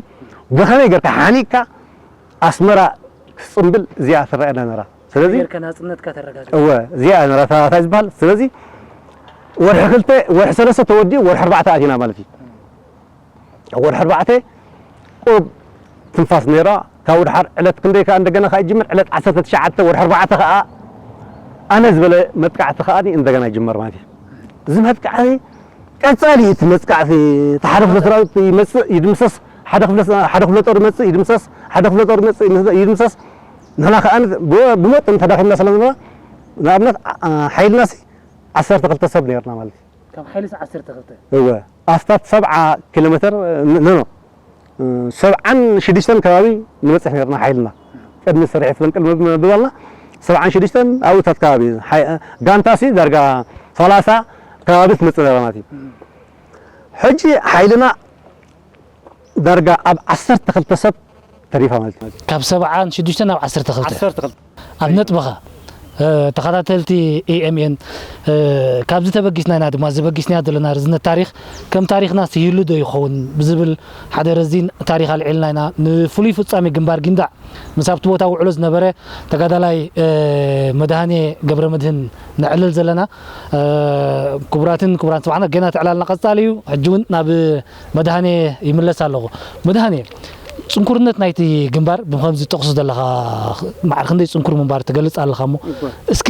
ብኸመይ ጌርካ ሓኒቕካ ኣስመራ ክትጽምብል እዚኣ ትረኣየና ነራ። ስለዚ ጌርካ ናጽነትካ ተረጋግጽ። እወ፣ እዚኣ ነራ እታ፣ እታ ዝበሃል። ስለዚ ወርሒ ክልተ፣ ወርሒ ሰለስተ ተወዲኡ ወርሒ ኣርባዕተ ኣቲና ማለት እዩ። ወርሒ ኣርባዕተ ቁሩብ ትንፋስ ነይራ። ካብኡ ድሓር ዕለት ክንደይ ከኣ እንደገና ከኣ ይጅምር። ዕለት ዓሰርተ ትሽዓተ ወርሒ ኣርባዕተ ከኣ ኣነ ዝበለ መጥቃዕቲ ከኣ እንደገና ይጅመር ማለት እዩ። እዚ መጥቃዕቲ ቀጻሊ እዩ። እቲ መጥቃዕቲ፣ እቲ ሓደ ክፍለ ሰራዊት ይመጽእ፣ ይድምሰስ፣ ሓደ ክፍለ፣ ሓደ ክፍለ ጦር ይመጽእ፣ ይድምሰስ፣ ሓደ ክፍለ ጦር ይመጽእ፣ ይድምሰስ። ንሕና ከኣ ብ-፣ ብመጠን ተዳኺምና ስለ ዝነበረ፣ ንኣብነት፣ ኣ-፣ ሓይልናሲ ዓሰርተ ክልተ ሰብ ነይርና ማለት እዩ። ካብ ሓይልስ ዓሰርተ ክልተ? እወ፣ ኣስታት ሰብዓ ኪሎ ሜተር፣ ን-፣ ኖ፣ ኖ፣ ሰብዓን ሽዱሽተን ከባቢ ንበጽሕ ነርና ሓይልና። ቅድሚ ስርሒት ፈንቅል ምብ-፣ ምባልና ሰብዓን ሽዱሽተን ኣብኡታት ከባቢ። ሓይ-፣ ጋንታሲ ዳርጋ ሰላሳ ከባቢ ትመጽእ ነራ ማለት እዩ። ሕጂ ሓይልና ዳርጋ ኣብ ዓሰርተ ክልተ ሰብ ተሪፋ ማለት እዩ። ካብ ሰብዓን ሽዱሽተን ናብ ዓሰርተ ክልተ። ዓሰርተ ክልተ። ኣብ ነጥብኻ፣ እ፣ ተኸታተልቲ ኤ ኤም ኤን፣ እ፣ ካብዚ ተበጊስና ኢና ድማ ዘበጊስናዮ ዘለና ርዝነት ታሪኽ ከም ታሪኽናስ ይህሉ ዶ ይኸውን ብዝብል ሓደ ረዚን ታሪኽ ኣልዒልና ኢና። ንፍሉይ ፍጻሜ ግንባር ጊንዳዕ ምስ ኣብቲ ቦታ ውዕሎ ዝነበረ ተጋዳላይ፣ እ፣ መድሃኔ ገብረመድህን ነዕልል ዘለና። እ፣ ክቡራትን ክቡራን ሰማዕትና፣ ገና እቲ ዕላልና ቀጻሊ እዩ። ሕጂ እውን ናብ መድሃኔ ይምለስ ኣለኹ። መድሃኔ፣ ጽንኩርነት ናይቲ ግንባር ብኸምዚ ትጠቕሶ ዘለኻ፣ ማዕረ ክንደይ ጽንኩር ምንባር ትገልጽ ኣለኻ እሞ፣ እወ። እስከ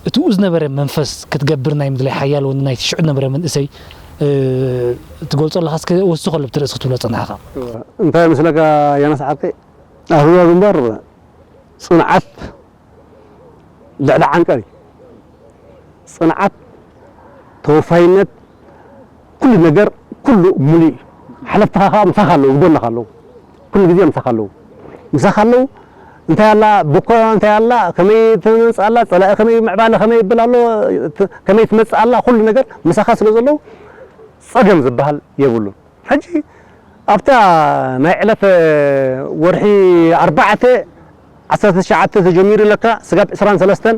እቲኡ ዝነበረ መንፈስ ክትገብር ናይ ምድላይ ሓያል ወኒ ናይቲ ሽዑ ዝነበረ መንእሰይ፣ እ፣ ትገልጾ ኣለኻ፣ እስከ ወስኽ ኣሎ ብቲ ርእሲ ክትብሎ ጸናሕካ። እወ። እንታይ ምስለካ ዮናስ ዓርከይ፣ ኣብ ሩባ ግንባር ጽንዓት ልዕሊ ዓንቀር እዩ። ጽንዓት፣ ተወፋይነት፣ ኩሉ ነገር፣ ኩሉ ሙሉእ እዩ። ሓለፍትኻ ከኣ ምሳኻ ኣለዉ፣ ብጎንኻ ኣለዉ። ኩሉ ግዜ ምሳኻ ኣለዉ። ምሳኻ ኣለዉ። እንታይ ኣላ፣ ብኮ እንታይ ኣላ፣ ከመይ ትመጽእ ኣላ፣ ጸላኢ ከመይ ምዕባለ ከመይ ይብል ኣሎ፣ ት-፣ ከመይ ትመጽእ ኣላ፣ ኩሉ ነገር ምሳኻ ስለ ዘለዉ ጸገም ዝበሃል የብሉን። ሕጂ ኣብታ ናይ ዕለት ወርሒ ኣርባዕተ ዓሰርተ ትሽዓተ ተጀሚሩ ለካ ስጋብ ዕስራን ሰለስተን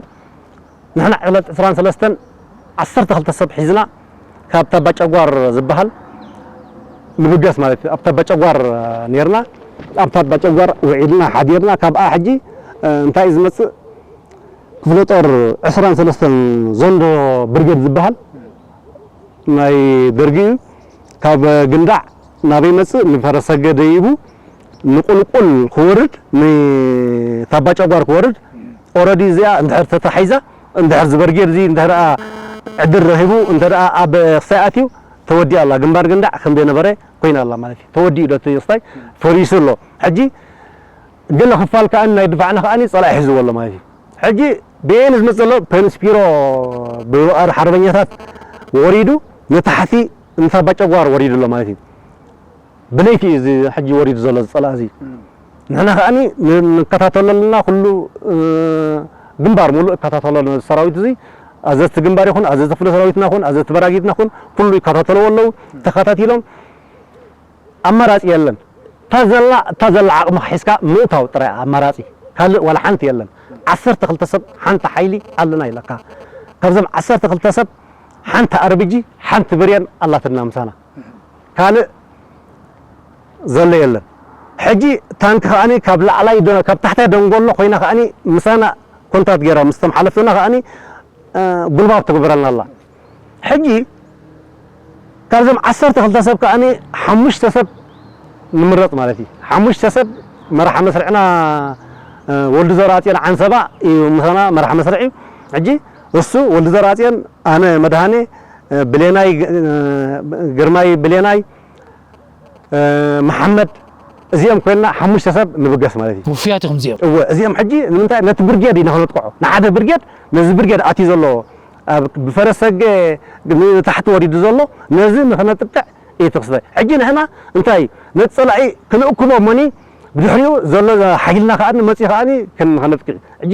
ንሕና ዕለት ዕስራን ሰለስተን ዓሰርተ ክልተ ሰብ ሒዝና ካብ ታባ ጨጓር ዝበሃል ንብገስ ማለት እዩ። ኣብ ታባ ጨጓር ነርና። ኣብ ታባ ጨጓር ውዒልና ሓዲርና። ካብኣ ሕጂ እንታይ እዩ ዝመጽእ? ክፍለ ጦር ዕስራን ሰለስተን ዘንዶ ብርጌድ ዝበሃል ናይ ደርጊ እዩ። ካብ ግንዳዕ ናበይ መጽእ ንፈረሰገ ደይቡ ንቁልቁል ክወርድ ንታባ ጨጓር ክወርድ ኦረዲ እዚኣ እንድሕር ተታሒዛ እንድሕር ዝበርጌድ እዚ እንድሕር ደኣ ዕድል ረኺቡ እንተ ደኣ ኣብ ክሳይ ኣትዩ ተወዲኣ ኣላ። ግንባር ግንዳዕ ከም ዘይነበረ ኮይና ኣላ ማለት እዩ። ተወዲኡ ዶ እቲ ክስታይ ፈሪሱ ኣሎ። ሕጂ ገለ ክፋል ከኣ ናይ ድፋዕና ከኣ ጸላኢ ሒዝዎ ኣሎ ማለት እዩ። ሕጂ ብኤን ዝመጽእ ዘሎ ፔንስፒሮ ብወኣር ሓርበኛታት ወሪዱ ንታሕቲ እንታባ ጨጓር ወሪዱ ኣሎ ማለት እዩ። ብለይቲ እዩ እዚ ሕጂ ወሪዱ ዘሎ እዚ ጸላኢ እዚ። ንሕና ከኣኒ ን-፣ ንከታተሎ ኣለና፣ ኩሉ፣ እ፣ ግንባር ሙሉእ እከታተሎ ኣሎ ነዚ ሰራዊት እዚ። ኣዘዝቲ ግንባር ይኹን፣ ኣዘዝቲ ክፍለ ሰራዊትና ይኹን፣ ኣዘዝቲ በራጊትና ይኹን፣ ኩሉ ይከታተልዎ ኣለዉ። ተኸታቲሎም ኣማራጺ የለን። እታ ዘላ፣ እታ ዘላ ዓቕምኻ ሒዝካ ምእታው ጥራይ ኣማራጺ። ካልእ ዋላ ሓንቲ የለን። ዓሰርተ ክልተ ሰብ ሓንቲ ሓይሊ ኣለና ኢለካ። ካብዞም ዓሰርተ ክልተ ሰብ ሓንቲ ኣርቢጂ፣ ሓንቲ ብሬን ኣላትና ምሳና። ካልእ ዘሎ የለን። ሕጂ ታንክ ከኣኒ ካብ ላዕላይ ደ-፣ ካብ ታሕታይ ደንጎሎ ኮይና ከኣኒ ምሳና ኮንታት ገይራ ምስቶም ሓለፍትና ከኣኒ፣ እ፣ ጉልባብ ትግበረልና ኣላ። ሕጂ ካብዞም ዓሰርተ ክልተ ሰብ ከኣኒ ሓሙሽተ ሰብ ንምረጽ ማለት እዩ። ሓሙሽተ ሰብ መራሒ መስርዕና፣ እ፣ ወልዱ ዘርኣጽዮን ዓንሰባ እዩ ምሳና መራሒ መስርዕ እዩ። ሕጂ እሱ ወልዱ ዘርኣጽዮን፣ ኣነ መድሃኔ፣ እ፣ ብሌናይ፣ እ፣ ግርማይ ብሌናይ፣ እ፣ መሓመድ፣ እዚኦም ኮይንና ሓሙሽተ ሰብ ንብገስ ማለት እዩ። ውፉያት ኢኹም እዚኦም። እወ፣ እዚኦም ሕጂ ንምንታይ ነቲ ብርጌድ ኢና ክነጥቅዖ? ንሓደ ብርጌድ፣ ነዚ ብርጌድ ኣትዩ ዘሎ፣ ኣብ ብፈረሰገ ንታሕቲ ወሪዱ ዘሎ፣ ነዚ ንኽነጥቅዕ እዩ እቲ ክስታይ። ሕጂ ንሕና እንታይ ነቲ ጸላኢ ክንእክቦ እሞኒ፣ ብድሕሪኡ ዘሎ ሓይልና ከኣ መጺኡ ከኣ ክን-፣ ክነጥቅዕ። ሕጂ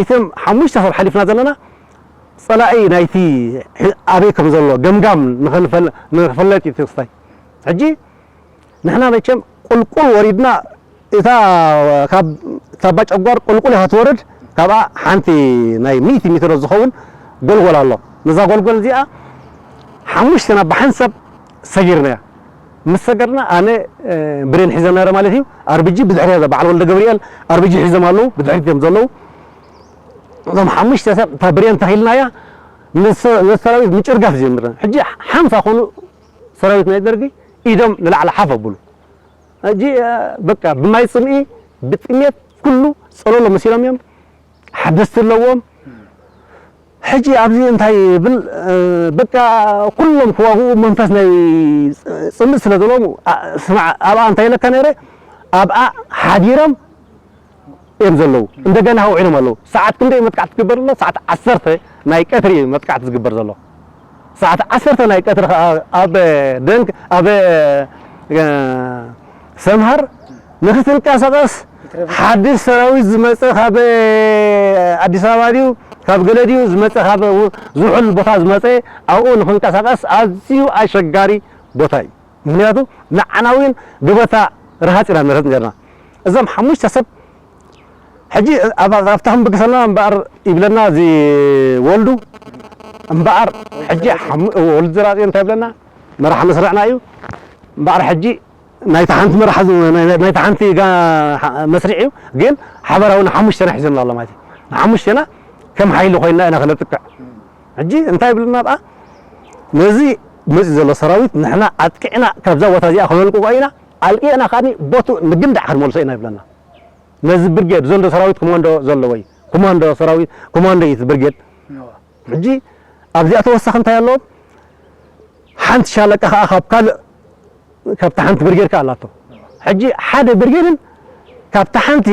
እቶም ሓሙሽተ ሰብ ሓሊፍና ዘለና ጸላኢ ናይቲ ሕ-፣ ኣበይ ከም ዘሎ ገምጋም ንኽንፈል-፣ ንኽፍለጥ እዩ እቲ ክስታይ። ሕጂ ንሕና መቸም ቁልቁል ወሪድና፣ እታ ካብ ታባ ጨጓር ቁልቁል እያ ክትወርድ፣ ካብኣ ሓንቲ ናይ ሚእቲ ሜትሮ ዝኸውን ጎልጎል ኣሎ። ነዛ ጎልጎል እዚኣ ሓሙሽተና ብሓንሳብ ሰጊርናያ። ምስ ሰገርና ኣነ፣ እ፣ ብሬን ሒዘ ነረ ማለት እዩ። ኣርቢጂ ብድሕሪ በዓል ወልደ ገብርኤል ኣርቢጂ ሒዞም ኣለዉ፣ ብድሕሪት እዮም ዘለዉ። እዞም ሓሙሽተ ሰብ እታ ብሬን ተኺልናያ፣ ንሰ-፣ ነቲ ሰራዊት ምጭርጋፍ ጀምርና። ሕጂ ሓምሳ ኮኑ ሰራዊት ናይ ደርጊ ኢዶም ንላዕሊ ሓፍ ኣብሉ። ሕጂ፣ እ፣ በቃ ብማይ ጽምኢ፣ ብጥሜት፣ ኩሉ ጸለሎ መሲሎም እዮም። ሓደስቲ ኣለዎም። ሕጂ ኣብዚ እንታይ ይብል፣ እ፣ በቃ ኩሎም ክዋግኡ መንፈስ ናይ ጽምኢ ስለ ዘለዎም፣ ኣ-፣ ስማዕ፣ ኣብኣ እንታይ ኢለካ ነይረ? ኣብኣ ሓዲሮም እዮም ዘለዉ። እንደገና ውዒሎም ኣለዉ። ሰዓት ክንደይ መጥቃዕቲ ትግበር ኣሎ? ሰዓት ዓሰርተ ናይ ቀትሪ እዩ መጥቃዕቲ ዝግበር ዘሎ። ሰዓት ዓሰርተ ናይ ቀትሪ ኸዓ ኣብ ደንክ-፣ ኣብ፣ እ፣ ሰምሃር ንኽትንቀሳቐስ ሓድሽ ሰራዊት ዝመጸ ካብ ኣዲስ ኣበባ ድዩ ካብ ገለ ድዩ ዝመጸ ካብ ው-፣ ዝሑል ቦታ ዝመጸ ኣብኡ ንኽንቀሳቐስ ኣዝዩ ኣሸጋሪ ቦታ እዩ። ምኽንያቱ ንዓና እውን ገበታ ረሃጽ ኢና ንረህጽ ነርና። እዞም ሓሙሽተ ሰብ ሕጂ ኣብ-፣ ኣብታ ክንብግሰና እምበኣር ይብለና እዚ ወልዱ እምበኣር ሕጂ ሓሙ-፣ ወልዱ ዘራእዮ እንታይ ይብለና? መራሕ መስርዕና እዩ። እምበኣር ሕጂ ናይታ ሓንቲ መራሕ ዝ-፣ ናይ-፣ ናይ-፣ ናይታ ሓንቲ ጋ-፣ ሓ-፣ መስርዕ እዩ። ግን ሓበራዊ ንሓሙሽተና ሒዘና ኣሎ ማለት እዩ። ንሓሙሽተና ከም ሓይሊ ኮይና ኢና ክነጥቅዕ። ሕጂ እንታይ ይብለና ኣብኣ? ነዚ መፂኡ ዘሎ ሰራዊት ንሕና ኣጥቂዕና ካብዛ ቦታ እዚኣ ክነልቅቆ ኢና። ኣልቂዕና ከኣ ቦቱ ንግንዳዕ ክንመልሶ ኢና ይብለና። ነዚ ብርጌድ ዘንዶ ሰራዊት ኮማንዶ ዘለዎ እዩ። ኮማንዶ ሰራዊት፣ ኮማንዶ እዩ እቲ ብርጌድ። እዋ። ሕጂ ኣብዚኣ ተወሳኺ እንታይ ኣለዎም? ሓንቲ ሻለቃ ከኣ ካብ ካልእ፣ ካብታ ሓንቲ ብርጌድ ከኣ ኣላቶ። ሕጂ ሓደ ብርጌድን ካብታ ሓንቲ፣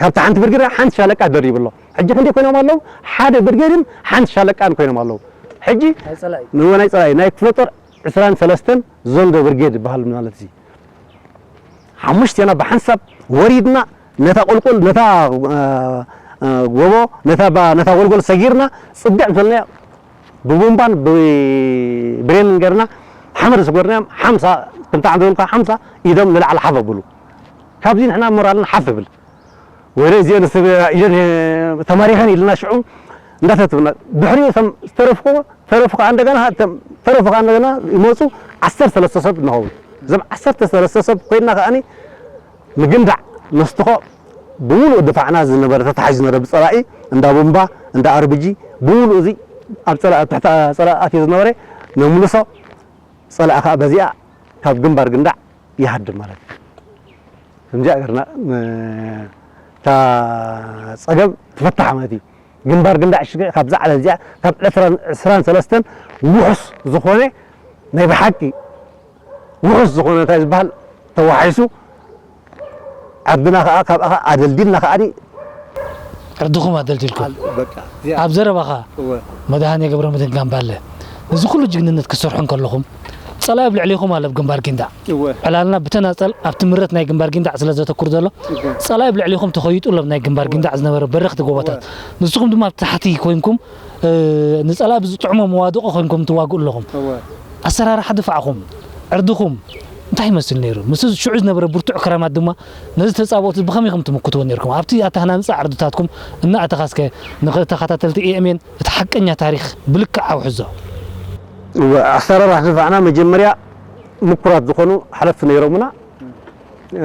ካብታ ሓንቲ ብርጌድ ሓንቲ ሻለቃ ደሪቡ ኣሎ። ሕጂ ክንደይ ኮይኖም ኣለዉ? ሓደ ብርጌድን ሓንቲ ሻለቃን ኮይኖም ኣለዉ። ሕጂ ናይ ጸላኢ። ንወ ናይ ጸላኢ፣ ናይ ክፍለ ጦር ዕስራን ሰለስተን ዘንዶ ብርጌድ ይበሃል ማለት እዩ። ሓሙሽቴና ብሓንሳብ ወሪድና ነታ ቁልቁል፣ ነታ፣ እ፣ እ፣ ጎቦ፣ ነታ ባ-፣ ነታ ጎልጎል ሰጊርና ጽግዕ ምስ በልናዮ ብቡምባን ብብሬንን ገርና ሓመድ ሰጎርናዮም። ሓምሳ ክንታ ዓንዘልካ ሓምሳ ኢዶም ንላዕሊ ሓፍ ኣብሉ። ካብዚ ንሕና ሞራልና ሓፍ ይብል። ወይለ እዚአን ሰብ ኢደን ተማሪኸን ኢልና ሽዑ እንዳተትብና። ድሕሪኡ እቶም ዝተረፍኩ ተረፉ ከኣ እንደገና፣ ተረፉ ከኣ እንደገና ይመጹ። ዓሰርተ ሰለስተ ሰብ ንኸውን። እዞም ዓሰርተ ሰለስተ ሰብ ኮይንና ከኣኒ ንግንዳዕ ነስትኾ ብምሉእ ድፋዕና ዝነበረ ተታሒዙ ዝነበረ ብጸላኢ እንዳ ቡምባ እንዳ ኣርቢጂ ብምሉእ እዚ ኣብ ጸላኢ ኣብ ትሕቲ ጸላኢ ኣትዩ ዝነበረ ነምልሶ። ጸላኢ ከኣ በዚኣ ካብ ግንባር ግንዳዕ ይሃድም ማለት እዩ። ከምዚኣ ገርና እታ ጸገም ትፈታሕ ማለት እዩ። ግንባር ግንዳዕ ሽገ ካብዛ ዓለም እዚኣ ካብ ዕስራን ሰለስተን ውሑስ ዝኾነ ናይ ብሓቂ ውሑስ ዝኾነ እንታይ ዝበሃል ተዋሒሱ ዓድና ከኣ ካብኣ ከኣ ኣደልዲልና ከኣ ዕርድኹም ኣደልዲልኩም። በቃ እዚኣ ኣብ ዘረባኻ እወ። መድሃኔ ገብረ መድህን ጋምባለ፣ ነዚ ኩሉ ጅግንነት ክትሰርሑ እንከለኹም ጸላኢ ኣብ ልዕሊኹም ኣሎ ኣብ ግንባር ጊንዳዕ። እወ። ዕላልና ብተናጸል ኣብቲ ምረት ናይ ግንባር ጊንዳዕ ስለ ዘተኩር ዘሎ እወ። ጸላኢ ኣብ ልዕሊኹም ተኸይጡ ኣሎ ኣብ ናይ ግንባር ጊንዳዕ ዝነበረ በረኽቲ ጎቦታት። ንስኹም ድማ ኣብ ታሕቲ ኮይንኩም ንጸላኢ ብዝጥዕሞ መዋድቖ ኮይንኩም ትዋግኡ ኣለኹም። ኣሰራርሓ ድፋዕኹም ዕርድኹም እንታይ ይመስል ነይሩ? ምስ ሽዑ ዝነበረ ብርቱዕ ክራማት ድማ ነዚ ተጻብኦት ብኸመይ ኢኹም ትምክትዎ ነይርኩም? ኣብቲ ኣተሃናንጻ ዕርድታትኩም እናኣተኻ እስከ ንተኸታተልቲ ኤ ኤም ኤን እቲ ሓቀኛ ታሪኽ ብልክዕ ኣውሕዞ። እወ፣ ኣሰራርሓ ድፋዕና መጀመርያ ምኩራት ዝኾኑ ሓለፍቲ ነይሮምና።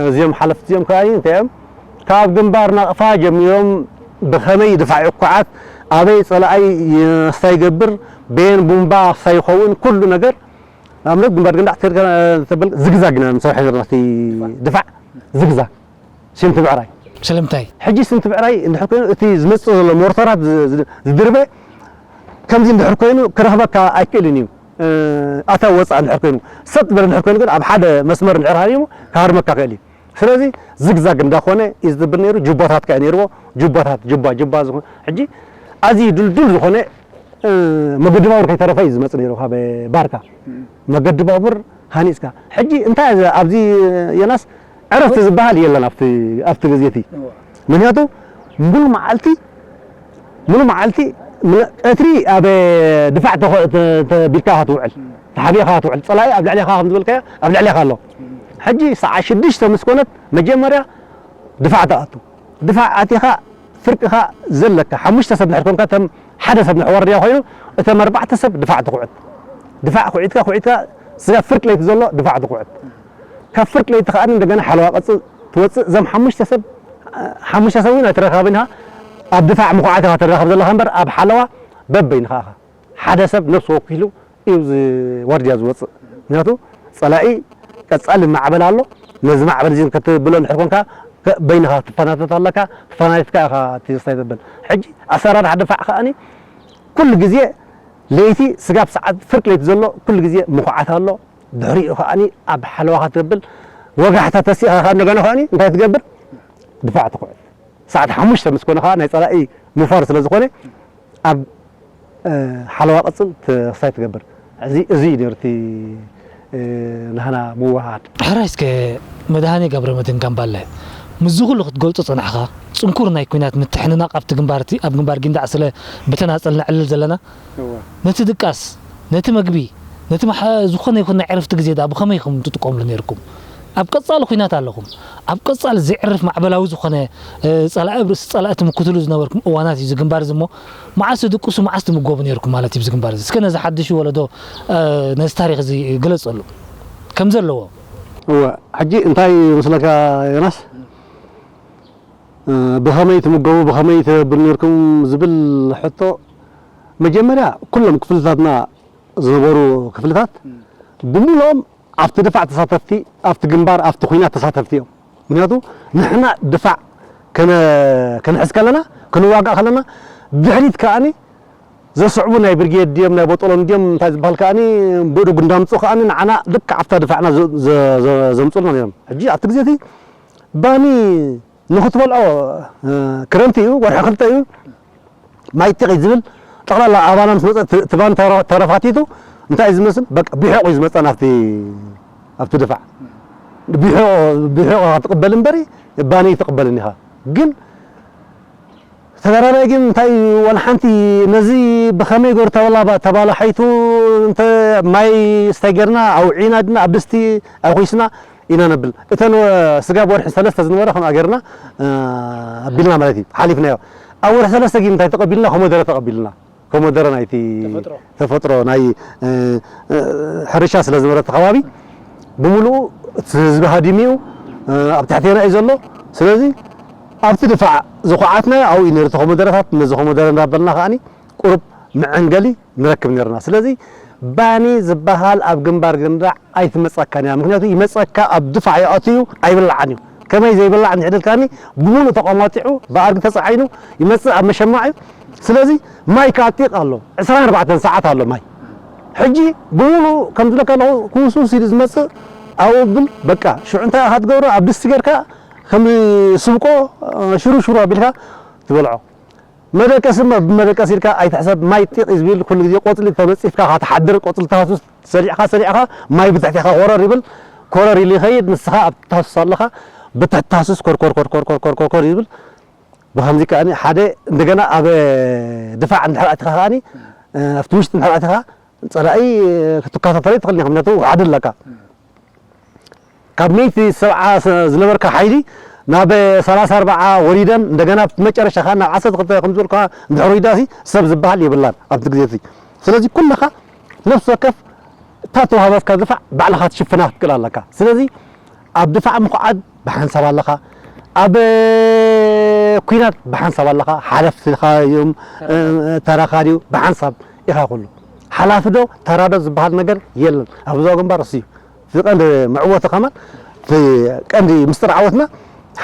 እዚኦም ሓለፍቲ እዚኦም ከኣ እንታይ እዮም? ካብ ግንባር ናቕፋ ጀሚሮም ብኸመይ ድፋዕ ይኳዓት፣ ኣበይ ጸላኣይ እንታይ ይገብር፣ በየን ቡምባ ክሳይ ይኸውን፣ ኩሉ ነገር። ንኣብነት ግንባር ግንዳዕ ተርካ ተበል ዝግዛግ ኢና ንሰርሖ ነርና፣ እቲ ድፋዕ ዝግዛግ። ስንቲ ብዕራይ። ስለምንታይ? ሕጂ ስንቲ ብዕራይ እንድሕር ኮይኑ እቲ ዝመጽእ ዘሎ ሞርተራት ዝ-፣ ዝ-፣ ዝድርበ ከምዚ እንድሕር ኮይኑ ክረኽበካ ኣይክእልን እዩ። እ፣ ኣታ ወጻእ እንድሕር ኮይኑ፣ ሰጥ በለ እንድሕር ኮይኑ ግን ኣብ ሓደ መስመር እንድሕር ሃሪሙ ክሃርመካ ክእል እዩ። ስለዚ ዝግዛግ እንዳኾነ እዩ ዝድብር ነይሩ። ጁባታት ከኣ ነይርዎ። ጁባታት፣ ጁባ፣ ጁባ ዝኾነ፣ ሕጂ ኣዝዩ ድልዱል ዝኾነ፣ እ፣ መገዲ ባቡር ከይተረፈ እዩ ዝመጽእ ነይሩ ካብ ባርካ። መገዲ ባቡር ሃኒጽካ። ሕጂ እንታይ እዚ ኣብዚ ዮናስ ዕረፍቲ ዝበሃል የለን ኣብቲ፣ ኣብቲ ግዜ እቲ። እወ። ምኽንያቱ ሙሉ መዓልቲ፣ ሙሉ መዓልቲ፣ ም-፣ ቀትሪ ኣብ ድፋዕ ተኾ-፣ ተ-፣ ተቢልካ ኢኻ ትውዕል። ተሓቢእካ ኢኻ ትውዕል። ጸላኢ ኣብ ልዕሌኻ ከም ዝበልካዮ ኣብ ልዕሌኻ ኣሎ። ሕጂ ሰዓት ሽዱሽተ ምስ ኮነት መጀመርያ ድፋዕ ትኣቱ። ድፋዕ ኣቲኻ ፍርቅኻ ዘለካ ሓሙሽተ ሰብ እንድሕር ኮንካ፣ ከም ሓደ ሰብ እንድሕር ዋርድያ ኮይኑ፣ እቶም ኣርባዕተ ሰብ ድፋዕ ትኹዕት። ድፋዕ ኩዒትካ፣ ኩዒትካ፣ ስጋብ ፍርቂ ለይቲ ዘሎ ድፋዕ ትኹዕት። ካብ ፍርቂ ለይቲ ከኣ እንደገና ሓለዋ ቅጽል ትወጽእ። እዞም ሓሙሽተ ሰብ፣ ሓሙሽተ ሰብ እውን ኣይትረኻብን ኢኻ። ኣብ ድፋዕ ምኹዓት ኢኻ ትራኸብ ዘለኻ እምበር፣ ኣብ ሓለዋ በበይንኻ ኢኻ። ሓደ ሰብ ነፍሲ ወኪሉ እዩ እዚ ዋርድያ ዝወጽእ። ምኽንያቱ ጸላኢ ቀጻሊ ማዕበል ኣሎ። ነዚ ማዕበል እዚ ክትብሎ እንድሕር ኮንካ፣ ከ-፣ በይንኻ ትፈናተት ኣለካ። ተፈናቲትካ ኢኻ እቲ ስታይ ዘበል። ሕጂ ኣሰራርሓ ድፋዕ ከኣኒ ኩሉ ግዜ ለይቲ ስጋብ ሰዓት ፍርቂ ለይቲ ዘሎ ኩሉ ግዜ ምኹዓት ኣሎ። ድሕሪኡ ከኣኒ ኣብ ሓለዋ ክትብል ወጋሕታ ተሲእኻ ከኣ እንደገና ከኣኒ እንታይ ትገብር? ድፋዕ ትኹዕት። ሰዓት ሓሙሽተ ምስ ኮነ ከኣ ናይ ጸላኢ ምፋር ስለ ዝኾነ ኣብ፣ እ፣ ሓለዋ ቅጽል ተስፋይ ትገብር። እዚ፣ እዚ እዩ ነይሩ እቲ፣ እ፣ ናህና ምውህሃድ። ሕራይ እስከ መድሃኔ ገብረመድህን ጋምባለ፣ ምስዚ ኩሉ ክትገልጾ ጸናሕካ፣ ጽንኩር ናይ ኲናት ምትሕንናቕ ኣብቲ ግንባር እቲ፣ ኣብ ግንባር ጊንዳዕ ስለ ብተናጸል ነዕልል ዘለና፣ እወ። ነቲ ድቃስ፣ ነቲ መግቢ፣ ነቲ መሓ-፣ ዝኾነ ይኹን ናይ ዕረፍቲ ግዜ ደኣ ብኸመይ ኢኹም ትጥቀምሉ ነይርኩም? ኣብ ቀጻሊ ኲናት ኣለኹም። ኣብ ቀጻሊ ዘዕርፍ ማዕበላዊ ዝኾነ፣ እ፣ ጸላኢ ኣብ ርእሲ ጸላኢ ትምክትሉ ዝነበርኩም እዋናት እዩ እዚ ግንባር እዚ እሞ፣ መዓስ ትድቅሱ፣ መዓስ ትምገቡ ነይርኩም ማለት እዩ እዚ ግንባር እዚ? እስከ ነዚ ሓድሽ ወለዶ፣ እ፣ ነዚ ታሪኽ እዚ ግለጸሉ። ከም ዘለዎ። እወ፣ ሕጂ እንታይ ይመስለካ ዮናስ? እ፣ ብኸመይ ትምገቡ፣ ብኸመይ ትብሉ ነይርኩም ዝብል ሕቶ፣ መጀመርያ ኩሎም ክፍልታትና ዝነበሩ ክፍልታት እም። ብምልኦም ኣብቲ ድፋዕ ተሳተፍቲ፣ ኣብቲ ግንባር፣ ኣብቲ ኲናት ተሳተፍቲ እዮም። ምኽንያቱ ንሕና ድፋዕ ከነ-፣ ክንሕዝ ከለና፣ ክንዋጋእ ከለና፣ ድሕሪት ከኣኒ ዘስዕቡ ናይ ብርጌድ ድዮም፣ ናይ ቦጦሎን ድዮም፣ እንታይ ዝበሃል ከኣኒ፣ ብእደጉ እንዳምጽኡ ከኣኒ ንዓና ልክዕ ኣብታ ድፋዕና ዘ-፣ ዘ-፣ ዘ-፣ ዘምጽኡልና ነይሮም። ሕጂ ኣብቲ ግዜ እቲ ባኒ ንኽትበልዖ፣ እ፣ ክረምቲ እዩ፣ ወርሒ ክልተ እዩ፣ ማይ ጢቕ እዩ ዝብል። ጠቕላላ ኣባና ምስ መጸ፣ ት-፣ እቲ ባኒ ተረ-፣ ተረፋቲቱ እንታይ እዩ ዝመስል? በቃ ብሒቑ እዩ ዝመጸና ኣብቲ፣ ኣብቲ ድፋዕ። ብሒቑ፣ ብሒቑ ኢኻ ትቕበል እምበሪ፣ ባኒ ኣይትቕበልን ኢኻ። ግን ተጋዳላይ ግን እንታይ እዩ፣ ዋላ ሓንቲ ነዚ ብኸመይ ገይሩ ተበላ-፣ ተባላሓይቱ፣ እንተ ማይ ስታይ ጌርና፣ ኣውዒና ድና ኣብ ድስቲ ኣኹስና፣ ኢና ነብል። እተን ወ-፣ ስጋብ ወርሒ ሰለስተ ዝነበረ ከምኣ ጌርና፣ እ፣ ኣቢልና ማለት እዩ፣ ሓሊፍናዮ። ኣብ ወርሒ ሰለስተ ግን እንታይ ተቐቢልና? ኮሞደረ ተቐቢልና። ኮሞደረ ናይቲ ተፈጥሮ። ተፈጥሮ ናይ፣ እ፣ እ፣ ሕርሻ ስለ ዝነበረ እቲ ከባቢ፣ ብምሉኡ እቲ ህዝቢ ሃዲሙ እዩ፣ እ፣ ኣብ ትሕቴና እዩ ዘሎ። ስለዚ ኣብቲ ድፋዕ ዝኹዓትና ኣብኡ እዩ ነይሩ። እቲ ኮመደረታት ነዚ ኮመደረ እንዳበልና ከዓኒ ቁሩብ መዐንገሊ ንረክብ ነይርና። ስለዚ ባኒ ዝበሃል ኣብ ግንባር ግንዳዕ ኣይትመጸካን እያ። ምኽንያቱ ይመጸካ ኣብ ድፋዕ ይኣቱ እዩ፣ ኣይብላዕን እዩ። ከመይ ዘይብላዕ እንድሕር ኢልካኒ፣ ብምሉእ ተቋማጢዑ ብኣድጊ ተጻዒኑ ይመጽእ ኣብ መሸማዕ እዩ። ስለዚ ማይ ከዓ ጢቕ ኣሎ፣ ዕስራን ኣርባዕተን ሰዓት ኣሎ ማይ። ሕጂ ብምሉእ ከም ዝብለካ ኣለኹ ክውስውስ ኢሉ ዝመጽእ ኣብኡ ብል በቃ ሽዑ እንታይ ኢኻ ትገብሮ? ኣብ ድስቲ ጌርካ ከም ስብቆ ሽሩ ሽሩ ኣቢልካ ትበልዖ። መደቀሲ እማ ብመደቀሲ ኢልካ ኣይትሕሰብ፣ ማይ ጢቕ እዩ ዝብል። ኩሉ ግዜ ቆጽሊ ተበጺፍካ ኢኻ ትሓድር፣ ቆጽሊ ተሃስስ ሰሊዕኻ ሰሊዕኻ ማይ ብትሕቴኻ ኮረር ይብል። ኮረር ኢሉ ይኸይድ፣ ንስኻ ኣብ ትሃስስ ኣለኻ፣ ብትሕቲ ትሃስስ ኮር ኮር ኮር ኮር ኮር ኮር ኮር ኮር ይብል። ብኸምዚ ከኣኒ ሓደ እንደገና ኣብ ድፋዕ እንድሕር ኣቲኻ ከኣኒ፣ ኣብቲ ውሽጢ እንድሕር ኣቲኻ ጸላኢ ክትከታተሎ ኣይትኽእልን ኢኻ፣ ምኽንያቱ ውሓደ ኣለካ። ካብ ሚእቲ ሰብዓ ስ-፣ ዝነበርካ ሓይሊ ናብ ሰላሳ ኣርባዓ ወሪደን፣ እንደገና ኣብቲ መጨረሻ ከኣ ናብ ዓሰርተ ክልተ ከም ዝበልኩኻ እንድሕር ወሪዳሲ ሰብ ዝበሃል የብላን ኣብቲ ግዜ እቲ። ስለዚ ኩልኻ ነፍሲ ወከፍ እታ ተዋህበትካ ድፋዕ ባዕልኻ ክትሽፍና ክትክእል ኣለካ። ስለዚ ኣብ ድፋዕ ምኹዓት ብሓንሳብ ኣለኻ፣ ኣብ ኲናት ብሓንሳብ ኣለኻ፣ ሓለፍትኻ እዮም፣ ተራኻ ድዩ፣ ብሓንሳብ ኢኻ ኩሉ። ሓላፊ ዶ ተራ ዶ ዝበሃል ነገር የለን። ኣብ ዞባ ግንባር እሱ እዩ። እቲ ቀንዲ መዕወቲ ከማን፣ እቲ ቀንዲ ምስጢር ዓወትና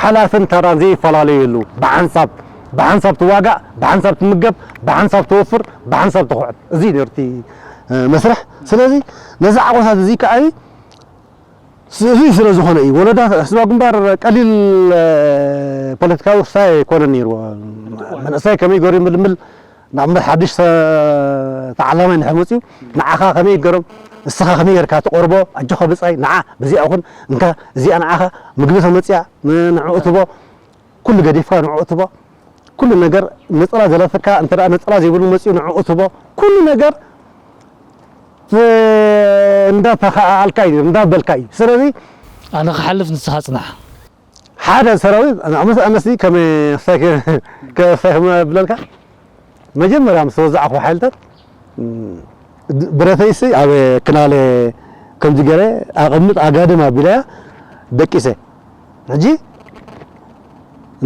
ሓላፍን ተራን ዘይፈላለየሉ፣ ብሓንሳብ፣ ብሓንሳብ ትዋጋእ፣ ብሓንሳብ ትምገብ፣ ብሓንሳብ ትወፍር፣ ብሓንሳብ ትኹዕት። እዚ እዩ ነይሩ እቲ፣ እ፣ መስርሕ። ስለዚ ነዚ ዓወታት እዚ ከኣ እዚ ስለ ዝኾነ እዩ። ወለዶ ህዝባዊ ግንባር ቀሊል፣ እ፣ ፖለቲካዊ ክሳይ ኣይኮነን ነይርዎ። መንእሰይ ከመይ ገይሩ ይምልምል፣ ንኣብነት ሓድሽ ሰ-፣ ተዓላማይ እንድሕር መፅዩ፣ ንዓኻ ከመይ ይገሮም፣ ንስኻ ከመይ ጌርካ ትቐርቦ፣ ኣጆኻ ብጻይ፣ ንዓ በዚኣ ኩን፣ እንካ እዚኣ ንዓኻ ምግቢ ተመፅያ፣ ን-፣ ንዕኡ ትቦ፣ ኩሉ ገዲፍካ ንዕኡ ትቦ፣ ኩሉ ነገር ነፀላ ዘለካ እንተ ደኣ ነፀላ ዘይብሉ መፅዩ ንዕኡ ትቦ፣ ኩሉ ነገር ት-፣ እንዳተኸኣልካ እዩ፣ እንዳበልካ እዩ። ስለዚ ኣነ ክሓልፍ ንስኻ ጽናሕ። ሓደ ሰራዊት፣ ኣነ ምስ ኣነሲ ከመ-፣ ክሳይ ከ-፣ ክሳይ ከም ብለልካ፣ መጀመርያ ምስ ተወዛዕኹ ሓይልታት፣ ም፣ ድ-፣ ብረተይሲ ኣብ ክናለ ከምዚ ገይረ ኣቐምጥ ኣጋድም ኣቢለያ ደቂሰ። ሕጂ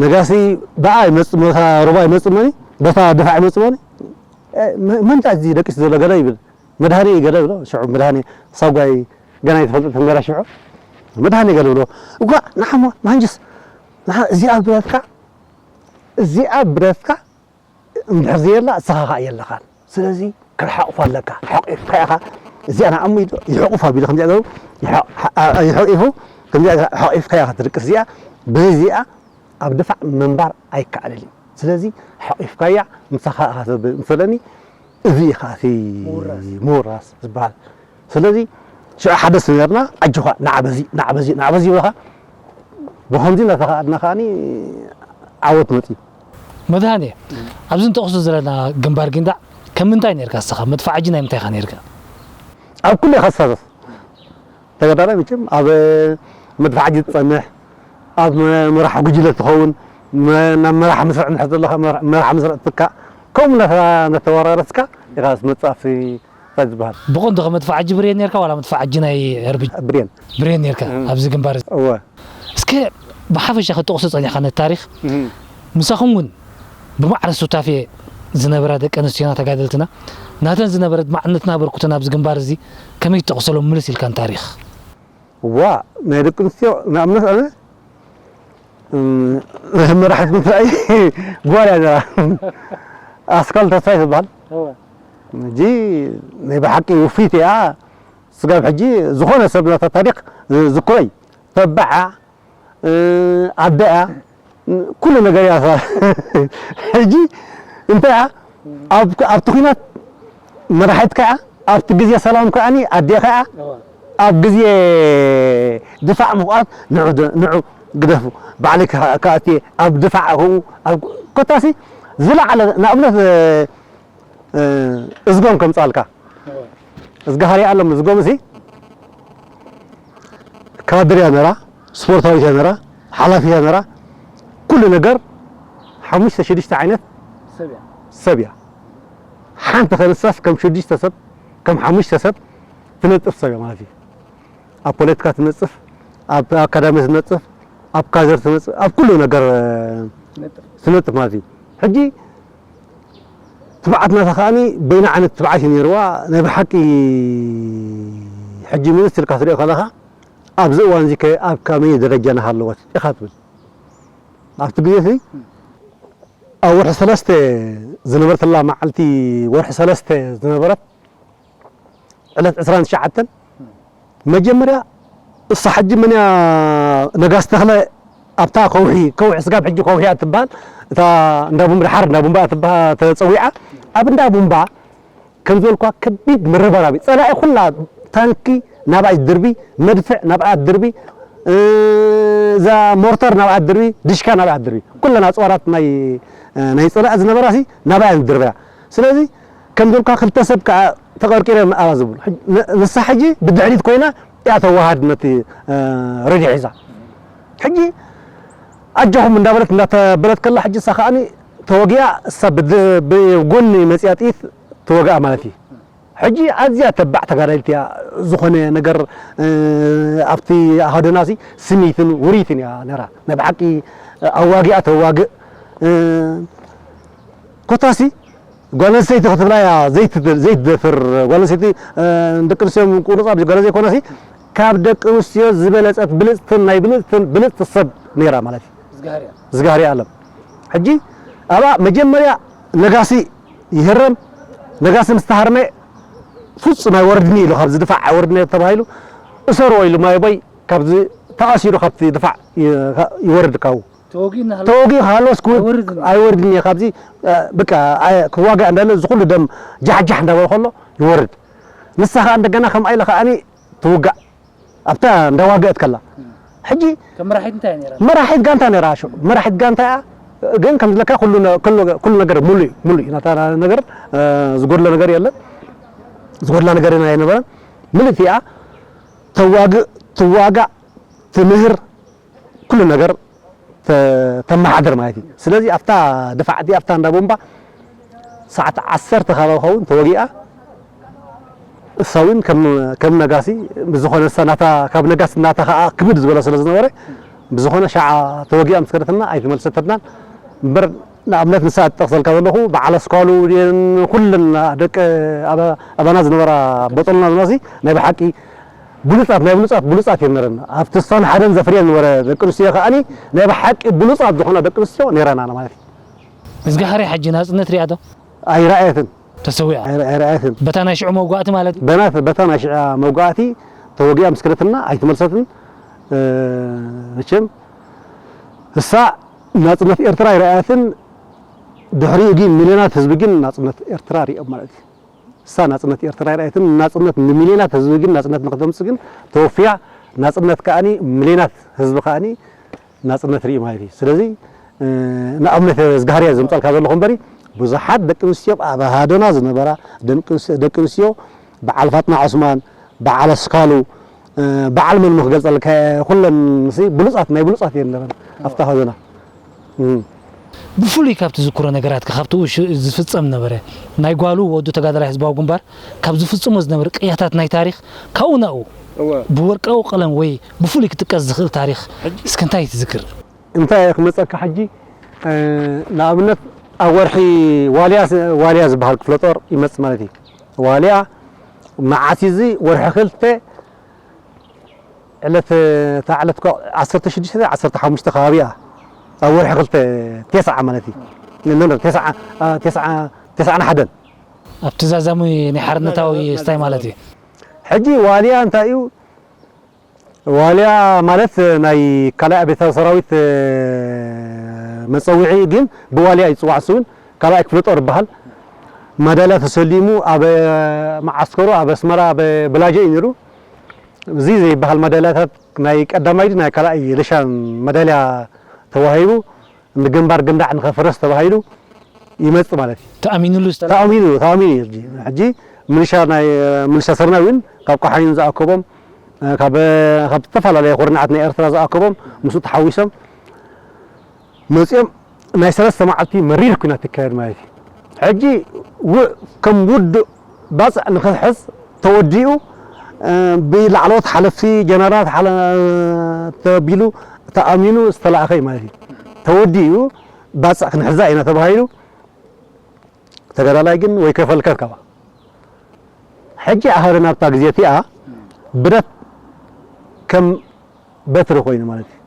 ነጋሲ ብኣ ይመጽእ፣ በታ ሩባ ይመጽእ መኒ፣ በታ ድፋዕ ይመጽእ መኒ፣ "እ፣ መ-፣ መን እንታይ እዚ ደቂሱ ዘሎ?" ገለ ይብል። "መድሃኔ እዩ" ገለ ይብሎ። ሽዑ መድሃኔ ሳጓይ ገና ይተፈልጥ ተንበራ ሽዑ። መድሃኔ ገለ ይብሎ። "እኳ ንሓሞ፣ ማንጅስ፣ ንሓ-፣ እዚኣ ብረትካ፣ እዚኣ ብረትካ እንድሕር ዘየላ፣ እስኻ ኸኣ የለኻን። ስለዚ፣ ክትሓቑፋ ኣለካ። ሓቂፍካ ኢኻ፣ እዚኣ ንዓሙ ኢሉ፣ ይሕቑፋ" ቢሉ ከምዚኣ ገይሩ፣ ይሓ-፣ ሓ-፣ ይሕቂፉ፣ ከምዚኣ ሓቂፍካ ኢኻ ትድቅስ እዚኣ። በዚኣ ኣብ ድፋዕ ምንባር ኣይከኣልን እዩ። ስለዚ፣ ሓቂፍካያ፣ ምሳኻ ኢኻ ትብል፣ ምስ በለኒ፣ እዚ ኢኻ እቲ ምውራስ። ምውራስ ዝበሃል። ስለዚ፣ ሽዑ ሓደ ሰብ ነርና፣ "ኣጆኻ፣ ንዓ በዚ፣ ንዓ በዚ፣ ንዓ በዚ" ይብለኻ። ብኸምዚ እናተኻኣልና ከኣኒ ዓወት መፅዩ። መድሃኔ፣ ኣብዚ እንጠቕሶ ዘለና ግንባር ጊንዳዕ፣ ከም ምንታይ ነርካ እስኻ? መድፋዕ ሕጂ ናይ ምንታይ ኢኻ ነርካ? ኣብ ኩሉ ኢኻ ትሳተፍ። ተጋዳላይ መቸም ኣብ መድፋዕ ሕጂ ትጸንሕ፣ ኣብ መ-፣ መራሒ ጉጅለ ትኸውን፣ መ-፣ ናብ መራሒ መስርዕ እንድሕር ዘለኻ፣ መራ-፣ መራሒ መስርዕ ትትካእ፣ ከምኡ እናተ-፣ እናተወራረስካ ኢኻ ትመጽእ ኣብቲ እንታይ ዝበሃል። ብቐንዱ ከ መድፋዕ ሕጂ ብሬን ነርካ ዋላ መድፋዕ ሕጂ ናይ ኣርቢ-? ብሬን። ብሬን ነርካ እም። ኣብዚ ግንባር እዚ? እወ። እስከ ብሓፈሻ ክትጠቕሶ ጸኒሕካ ነቲ ታሪኽ፣ እም። ምሳኹም እውን ብማዕረ ሱታፌ ዝነበራ ደቂ ኣንስትዮና ተጋደልትና፣ ናተን ዝነበረ ማዕርነትና ኣበርክቶን ኣብዚ ግንባር እዚ ከመይ ትጠቕሰሎም ምልስ ኢልካ ንታሪኽ? ዋ፣ ናይ ደቂ ኣንስትዮ ንኣብነት ኣነ፣ እም፣ መራሒት ምፍራይ ጓል እያ ነራ። ኣስካል ተስፋይ ትበሃል። እወ። ሕጂ ናይ ብሓቂ ውፍይቲ እያ። ስጋብ ሕጂ ዝኾነ ሰብ ናታ ታሪኽ ዝዝክሮ እዩ። ተባዓ፣ እ፣ ኣደ እያ። ኩሉ ነገር እያ። ሕጂ እንታይ እያ? ኣብ፣ ኣብቲ ኲናት መራሒትካ እያ። ኣብቲ ግዜ ሰላም ከኣኒ ኣዴኻ እያ። እወ። ኣብ ግዜ ድፋዕ ምኹዓት ንዑ ድ-፣ ንዑ ግደፉ። ባዕለይ ከ-፣ ከኣትየ ኣብ ድፋዕ ኣብኡ፣ ኣብ ኮታሲ ዝለዓለ ንኣብነት፣ እ፣ እዝጎም ከምጻልካ። እዝጋሃሪ ኣለም እዝጎም እዚ ካድር እያ ነራ፣ ስፖርታዊት እያ ነራ፣ ሓላፊት እያ ነራ። ኩሉ ነገር ሓሙሽተ ሽዱሽተ ዓይነት ሰብ እያ። ሰብ እያ። ሓንቲ ከንሳስ ከም ሽዱሽተ ሰብ፣ ከም ሓሙሽተ ሰብ ትነጥፍ ሰብ እያ ማለት እዩ። ኣብ ፖለቲካ ትነጥፍ፣ ኣብ ኣካዳሚ ትነጥፍ፣ ኣብ ካድር ትነጥፍ፣ ኣብ ኩሉ ነገር፣ እ፣ ትነጥፍ ማለት እዩ። ሕጂ ትብዓት ናታ ከኣኒ በይና ዓይነት ትብዓት እዩ ነይርዋ። ናይ ብሓቂ ሕጂ ምልስ ኢልካ ትሪኦ ከለኻ ኣብዚ እዋን እዚ ከ ኣብ ከመይ ደረጃ ናሃለወት ኢኻ ትብል። ኣብቲ ግዜ እቲ ኣብ ወርሒ ሰለስተ ዝነበረትላ መዓልቲ፣ ወርሒ ሰለስተ ዝነበረት ዕለት ዕስራን ትሽዓተን መጀመርያ እሳ ሕጂ መን እያ? ነጋስ ተኽለ ኣብታ ከውሒ፣ ከውሒ ስጋብ ሕጂ ከውሒ እያ ትበሃል። እታ እንዳ ቡምባ፣ ድሓር እንዳ ቡምባ እያ ትበሃል፣ ተጸዊዓ። ኣብ እንዳ ቡምባ ከም ዝበልኳ ከቢድ መረባራቢ ጸላኢ ኩላ ታንኪ ናብኣ እዩ ዝድርቢ፣ መድፍዕ ናብኣ ትድርቢ፣ እ፣ እዛ ሞርተር ናብኣ ትድርቢ፣ ድሽካ ናብኣ ትድርቢ። ኩለን ኣጽዋራት ናይ፣ ናይ ጸላኢ ዝነበራሲ ናብኣ እየን ዝድርበያ። ስለዚ ከም ዝበልካ ክልተ ሰብ ከኣ ተቐርቂሮም ኣብኣ ዝብሉ። ሕጂ ን-፣ ንሳ ሕጂ ብድሕሪት ኮይና እያ ተዋሃድ ነቲ፣ እ፣ ረድዮ ሒዛ። ሕጂ ኣጆኹም እንዳበለት እንዳተበለት ከላ ሕጂ እሳ ከኣኒ ተወጊኣ እሳ ብድ-፣ ብጎኒ መጽያ ጥይት ተወግኣ ማለት እዩ። ሕጂ ኣዝያ ተባዕ ተጋዳሊት እያ። ዝኾነ ነገር፣ እ፣ ኣብቲ ሃደናሲ ስኒትን ውሪትን እያ ነራ። ናይ ብሓቂ ኣዋጊኣ ተዋግእ፣ እ፣ ኮታሲ ጓል ኣንስተይቲ ክትብላ እያ ዘይትድ-፣ ዘይትደፍር። ጓል ኣንስተይቲ፣ እ፣ ደቂ ኣንስትዮ ምቁርጻ ብጓል ዘይኮነሲ ካብ ደቂ ኣንስትዮ ዝበለጸት ብልጽትን ናይ ብልጽትን ብልጽቲ ሰብ ነይራ ማለት እዩ። ዝጋህርያ። ዝጋህርያ ኣለም። ሕጂ ኣብኣ መጀመርያ ነጋሲ ይህረም። ነጋሲ ምስ ተሃርመ ፍጹም ኣይወርድን ኢሉ፣ ካብዚ ድፋዕ ኣይወርድን ተባሂሉ፣ እሰርዎ ኢሉ ማይ ቦይ ካብዚ ተኣሲሩ ካብቲ ድፋዕ ይ-፣ ይወርድ ካብኡ። ተወጊኡ እናሃለወ ተወጊኡ ሃለወስ ክወ-፣ ኣይወርድን። ኣይወርድን እየ ካብዚ፣ እ፣ በቃ፣ ኣይ-፣ ክዋጋእ እንዳለ እዚ ኩሉ ደም ጃሕጃሕ እንዳበለ ከሎ ይወርድ። ንሳ ኸኣ እንደገና ከምኣ ኢለ ኸኣኒ ትውጋእ። ኣብታ እንዳዋገአት ከላ። ሕጂ ከም መራሒት እንታይ እያ ነይራ? መራሒት ጋንታ ነይራ፣ ሽዑ መራሒት ጋንታ እያ። ግን ከም ዝለካ ኩሉ ነ-፣ ኩሉ፣ ኩሉ ነገር ሙሉ እዩ፣ ሙሉ እዩ። ናታ ነገር፣ እ፣ ዝጎድሎ ነገር የለን። ዝጎድላ ነገር ኣይነበረን። ምልእቲ እያ። ተዋግእ፣ ትዋጋእ፣ ትምህር፣ ኩሉ ነገር ተ-፣ ተመሓድር ማለት እዩ። ስለዚ ኣብታ ድፋዕቲ፣ ኣብታ እንዳ ቦምባ ሰዓት ዓሰርተ ካብ ክኸውን ተወጊኣ። እሳ እውን ከም፣ ከም ነጋሲ ብዝኾነ እሳ ናታ፣ ካብ ነጋሲ ናታ ከኣ ክብድ ዝበለ ስለ ዝነበረ፣ ብዝኾነ ሻዓ ተወጊኣ ምስ ከደትና ኣይተመልሰትናን። እምበር ንኣብነት ንሳ እጠቕሰልካ ዘለኹ በዓል ኣስኳሉ ድየን ኩለን ደቂ ኣባ-፣ ኣባና ዝነበራ በጦልና ዝነበራሲ ናይ ብሓቂ ብሉጻት፣ ናይ ብሉጻት ብሉጻት እየን ነረን። ኣብቲ እሳን ሓደን ዘፍርየን ዝነበረ ደቂ ኣንስትዮ ከኣኒ ናይ ብሓቂ ብሉጻት ዝኾና ደቂ ኣንስትዮ ነይረና ማለት እዩ። እዝጋህርያ ሕጂ ናጽነት ሪኣቶ? ኣይረኣየትን። ተሰዊኣ? ኣይረ-፣ ኣይረኣየትን። በታ ናይ ሽዑ መውጋእቲ ማለት እዩ? በናት-፣ በታ ናይ ሽዓ መውጋእቲ ተወጊኣ ምስ ከደትና ኣይተመልሰትን። እ፣ መቸም እሳ ናጽነት ኤርትራ ኣይረኣየትን። ድሕሪኡ ግን ሚልዮናት ህዝቢ ግን ናጽነት ኤርትራ ሪኦም ማለት እዩ። እሳ ናጽነት ኤርትራ ኣይረኣየትን። ናጽነት ንሚልዮናት ህዝቢ ግን ናጽነት ንክተምጽእ ግን ተወፊያ። ናጽነት ከኣኒ ሚልዮናት ህዝቢ ከኣኒ ናጽነት ርኢ ማለት እዩ። ስለዚ፣ እ፣ ንኣብነት እዝጋህርያ ዘምጻልካ ዘለኹ እምበሪ፣ ብዙሓት ደቂ ኣንስትዮ ኣብ ሃደና ዝነበራ ደቂ ኣንስ-፣ ደቂ ኣንስትዮ በዓል ፋጥና ዑስማን፣ በዓል ኣስካሉ፣ እ፣ በዓል መን ክገልጸልካ፣ ኩለን ሲ ብሉጻት፣ ናይ ብሉጻት እየን ነረን ኣብታ ሃደና። እም። ብፍሉይ ካብ ትዝክሮ ነገራት፣ ካብቲ ሽ-፣ ዝፍጸም ነበረ፣ ናይ ጓሉ ወዱ ተጋዳላይ ህዝባዊ ግንባር ካብ ዝፍጽሞ ዝነበረ ቅያታት ናይ ታሪኽ፣ ካብኡ ናብኡ እወ። ብወርቃዊ ቀለም ወይ ብፍሉይ ክጥቀስ ዝኽእል ታሪኽ፣ ሕጂ እስከ እንታይ ትዝክር? እንታይ እየ ክመጸካ ሕጂ? እ፣ ንኣብነት ኣብ ወርሒ ዋልያ ስ-፣ ዋልያ ዝበሃል ክፍለ ጦር ይመጽእ ማለት እዩ። ዋልያ መዓስ እዩ እዚ? ወርሒ ክልተ ዕለት፣ እታ ዕለት እኮ ዓሰርተ ሽዱሽተ ዓሰርተ ሓሙሽተ ከባቢ እያ። ኣብ ወርሒ ክልተ ተስዓ ማለት እዩ። ኖ፣ ኖ፣ ተስዓ፣ አ፣ ተስዓ፣ ተስዓን ሓደን። ኣብቲ ዛዛሙ ናይ ሓርነታዊ ስታይ ማለት እዩ። ሕጂ ዋልያ እንታይ እዩ? ዋልያ ማለት ናይ ካልኣይ ኣብዮታዊ ሰራዊት፣ እ፣ መጸውዒ ግን ብዋልያ ይጽዋዕ። እሱ እውን ካልኣይ ክፍለ ጦር ይበሃል። ማዳልያ ተሰሊሙ ኣብ መዓስከሩ ኣብ ኣስመራ ኣብ ብላጀ እዩ ነይሩ። እዚ ዘይበሃል ማዳልያታት ናይ ቀዳማይ ድዩ ናይ ካልኣይ ልሻን ማዳልያ ተዋሂቡ ንግንባር ግንዳዕ ንኸፍርስ ተባሂሉ ይመጽእ ማለት እዩ። ተኣሚኑሉ ዝተላ- ተኣሚኑ፣ ተኣሚኑ እዩ። ሕጂ፣ ሕጂ ምልሻ ናይ፣ ምልሻ ስርናይ እውን ካብ ቆሓይን ዝኣከቦም፣ ካብ፣ ካብ ዝተፈላለየ ኩርናዓት ናይ ኤርትራ ዝኣከቦም ምስኡ ተሓዊሶም መጺኦም ናይ ሰለስተ መዓልቲ መሪር ኲናት ይካየድ ማለት እዩ። ሕጂ ው-፣ ከም ውዱእ ባጽዕ ንኽሕዝ ተወዲኡ፣ እ፣ ብላዕለዎት ሓለፍቲ ጀነራላት ሓለ-፣ ተቢሉ ተኣሚኑ ዝተላእኸ እዩ ማለት እዩ። ተወዲኡ ባጽዕ ክንሕዛ ኢና ተባሂሉ። ተጋዳላይ ግን ወይ ከፈልከት ካባ። ሕጂ ኣሃደ ናብታ ግዜ እቲኣ ብረት ከም በትሪ ኮይኑ ማለት እዩ።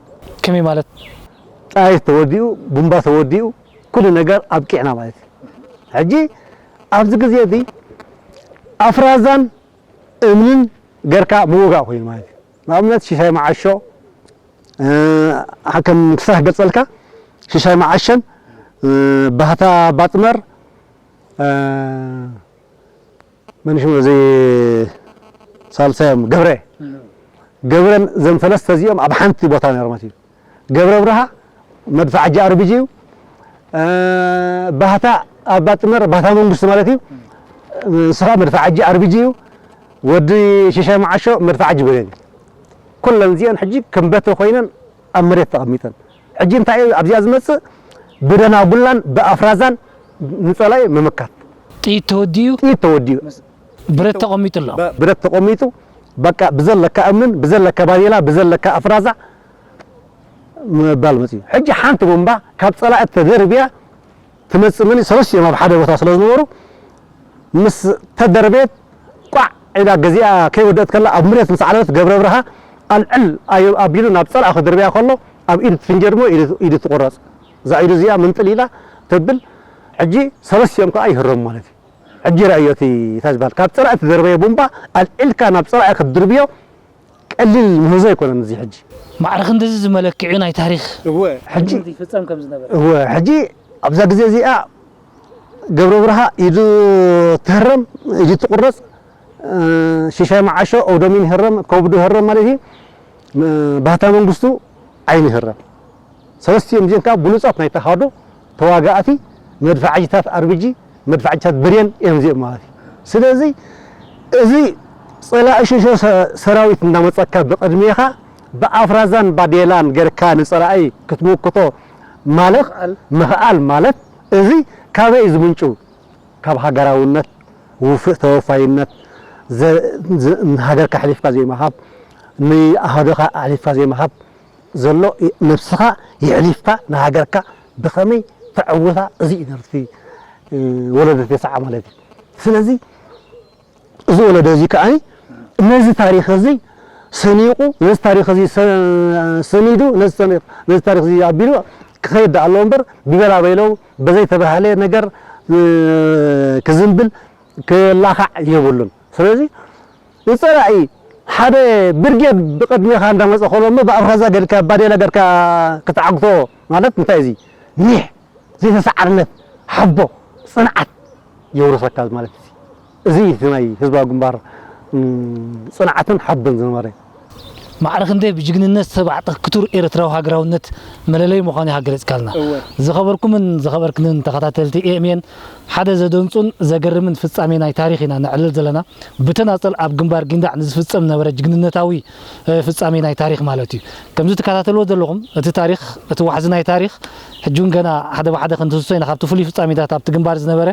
ከመይ ማለት? ጣይት ተወዲኡ፣ ቡምባ ተወዲኡ፣ ኩሉ ነገር ኣብቂዕና ማለት እዩ። ሕጂ ኣብዚ ግዜ እዚ ኣፍራዛን እምንን ገርካ ምውጋእ ኮይኑ ማለት እዩ። ንኣብነት ሽሻይ መዓሾ፣ እ፣ ከም ክሳህ ገጸልካ ሽሻይ መዓሸን፣ እ፣ ባህታ ባጥመር፣ እ፣ መን ሽሙ እዚ ሳልሳዮም ገብረ፣ ገብረን ዘም ሰለስተ እዚኦም ኣብ ሓንቲ ቦታ ነይሮም ማለት እዩ። ገብረ ብርሃ መድፍዓጂ ኣርቢጂ እዩ። እ፣ ባህታ ኣባ ጥመር፣ ባህታ መንግስቱ ማለት እዩ። ንስኻ መድፍዓጂ ኣርቢጂ እዩ። ወዲ ሽሻይ መዓሾ መድፍዓጂ ብሬን እዩ። ኩለን እዚአን ሕጂ ከም በትሪ ኮይነን ኣብ መሬት ተቐሚጠን። ሕጂ እንታይ እዩ ኣብዚኣ ዝመጽእ? ብደናጉላን ብኣፍራዛን ንጸላኢ ምምካት። ጥይት ተወዲኡ ጥይት ተወዲኡ፣ ብረት ተቐሚጡ ኣሎ። ብረት ተቐሚጡ፣ በቃ ብዘለካ እምንን ብዘለካ ባዴላ ብዘለካ ኣፍራዛ ምባል መጽዩ። ሕጂ ሓንቲ ቦምባ ካብ ጸላኢ ተደርብያ ትመጽእ፣ ምን ሰለስቲኦም ኣብ ሓደ ቦታ ስለ ዝነበሩ፣ ምስ ተደርቤት ቋዕ ኢላ ገዚኣ ከይወደት ከላ ኣብ መሬት ምስ ዓለበት ገብረ ብርሃ ኣልዕል ኣዮ ኣቢሉ ናብ ጸላኢ ክድርብያ ከሎ ኣብ ኢዱ ትፍንጀር እሞ ኢዱ ኢዱ ትቑረጽ። እዛ ኢዱ እዚኣ ምንጥል ኢላ ተብል። ሕጂ ሰለስቲኦም ከኣ ይህረሙ ማለት እዩ። ሕጂ ርኣዮ እቲ እታ ዝበሃል ካብ ጸላኢ ትደርበየ ቦምባ ኣልዒልካ ናብ ጸላኢ ክትድርብዮ ቀሊል ምህዞ ኣይኮነን። እዚ ሕጂ ማዕረ ክንድዚ ዝመለክዑ ናይ ታሪክ እወ ሕጂ ይፍጸም ከም ዝነበረ እወ ሕጂ ኣብዛ ግዜ እዚኣ ገብረ ብርሃ ኢዱ ትህረም፣ ኢዱ ትቁረጽ፣ እ፣ ሽሻይ መዓሾ ኦዶሚን ይህረም፣ ከብዱ ይህረም ማለት እዩ። እ፣ ባህታ መንግስቱ ዓይኑ ይህረም። ሰለስቲኦም እዚኦም ከዓ ብሉጻት ናይ ተሃዶ ተዋጋእቲ መድፍዓጅታት ኣርቢጂ መድፍዓጅታት ብሬን እዮም እዚኦም ማለት እዩ። ስለዚ እዚ ጸላኢ ሽሾ ሰ- ሰራዊት እንዳመጸካ ብቕድሜኻ ብኣፍራዛን ባዴላን ገርካ ንጸላኢ ክትምክቶ ማለት ምኽኣል ማለት እዚ ካበይ እዩ ዝምንጩ? ካብ ሃገራውነት፣ ውፍእ ተወፋይነት፣ ዘ- ዘ- ንሃገርካ ኣሕሊፍካ ዘይምሃብ፣ ንኣሃዶኻ ኣሕሊፍካ ዘይምሃብ ዘሎ ነብስኻ የሕሊፍካ ንሃገርካ ብኸመይ ተዕውታ፣ እዚ እዩ ነርቲ ወለዶ ተስዓ ማለት እዩ። ስለዚ እዚ ወለዶ እዚ ከኣ ነዚ ታሪኽ እዚ ሰኒቑ፣ ነዚ ታሪኽ እዚ ሰ- ሰኒዱ፣ ነዚ ሰኒ- ነዚ ታሪኽ እዚ ኣቢሉ ክኸይድ ደኣ ኣለዎ እምበር፣ ብበላ በይለው በዘይተባህለ ነገር እ፣ ክዝንብል ክላኻዕ የብሉን። ስለዚ ንጸላኢ ሓደ ብርጌድ ብቕድሜኻ እንዳመጸ ከሎ እሞ ብኣፍራዛ ገድካ ባዴላ ገድካ ክትዓግቶ ማለት እንታይ እዚ? ኒሕ ዘይተሰዓርነት ሓቦ ጽንዓት የውርሰካ ማለት እዚ። እዚ እዩ እቲ ናይ ህዝባዊ ግንባር፣ እም፣ ጽንዓትን ሓቦን ዝነበረ። ማዕረ ክንደይ ብጅግንነት ሰብ ኣዕጠኽ ክቱር ኤርትራዊ ሃገራውነት መለለይ ምዃኑ ኢኻ ገሊጽካልና። እወ። ዝኸበርኩምን ዝኸበርክንን ተኸታተልቲ ኤኤምኤን ሓደ ዘደንጹን ዘገርምን ፍጻሜ ናይ ታሪኽ ኢና ነዕልል ዘለና። ብተናጸል ኣብ ግንባር ጊንዳዕ ንዝፍጸም ነበረ ጅግንነታዊ፣ እ፣ ፍጻሜ ናይ ታሪኽ ማለት እዩ። ከምዚ ትከታተልዎ ዘለኹም እቲ ታሪኽ፣ እቲ ዋሕዚ ናይ ታሪኽ ሕጂ እውን ገና ሓደ ብሓደ ክንትስሶ ኢና ካብቲ ፍሉይ ፍጻሜታት ኣብቲ ግንባር ዝነበረ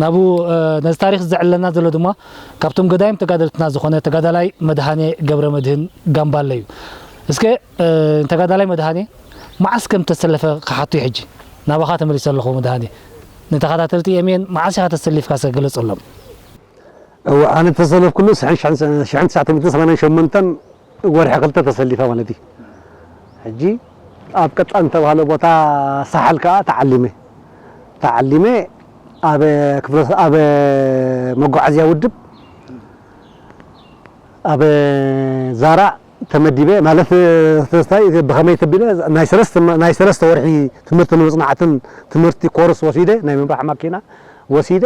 ናብኡ፣ እ፣ ነዚ ታሪኽ ዘዕልለና ዘሎ ድማ ካብቶም ገዳይም ተጋደልትና ዝኾነ ተጋዳላይ መድሃኔ ገብረ መድህን ጋምባለ እዩ። እስከ፣ እ፣ ተጋዳላይ መድሃኔ መዓስ ከም ተሰለፈ ክሓቱ እዩ ሕጂ። ናባኻ ተመሊሰ ኣለኹ መድሃኔ። ንተኸታተልቲ ኤምኤን መዓስ ኢኻ ተሰሊፍካ እስከ ግለጸሎም። እወ፣ ኣነ ተሰለፍኩሉ ሽሕን ትሽዓተ ሚእትን ሰማንያን ሸሞንተን ወርሒ ክልተ ተሰሊፈ ማለት እዩ። ሕጂ ኣብ ቀጣን ዝተባህለ ቦታ ሳሕል ከኣ ተዓሊመ። ተዓሊመ ኣብ ክፍለ ኣብ መጓዓዝያ ውድብ ኣብ ዛራ ተመዲበ ማለት ተስታይ ብኸመይ ተቢለ ናይ ሰለስተ ናይ ሰለስተ ወርሒ ትምህርቲ ንምጽናዕትን ትምህርቲ ኮርስ ወሲደ ናይ ምምራሕ ማኪና ወሲደ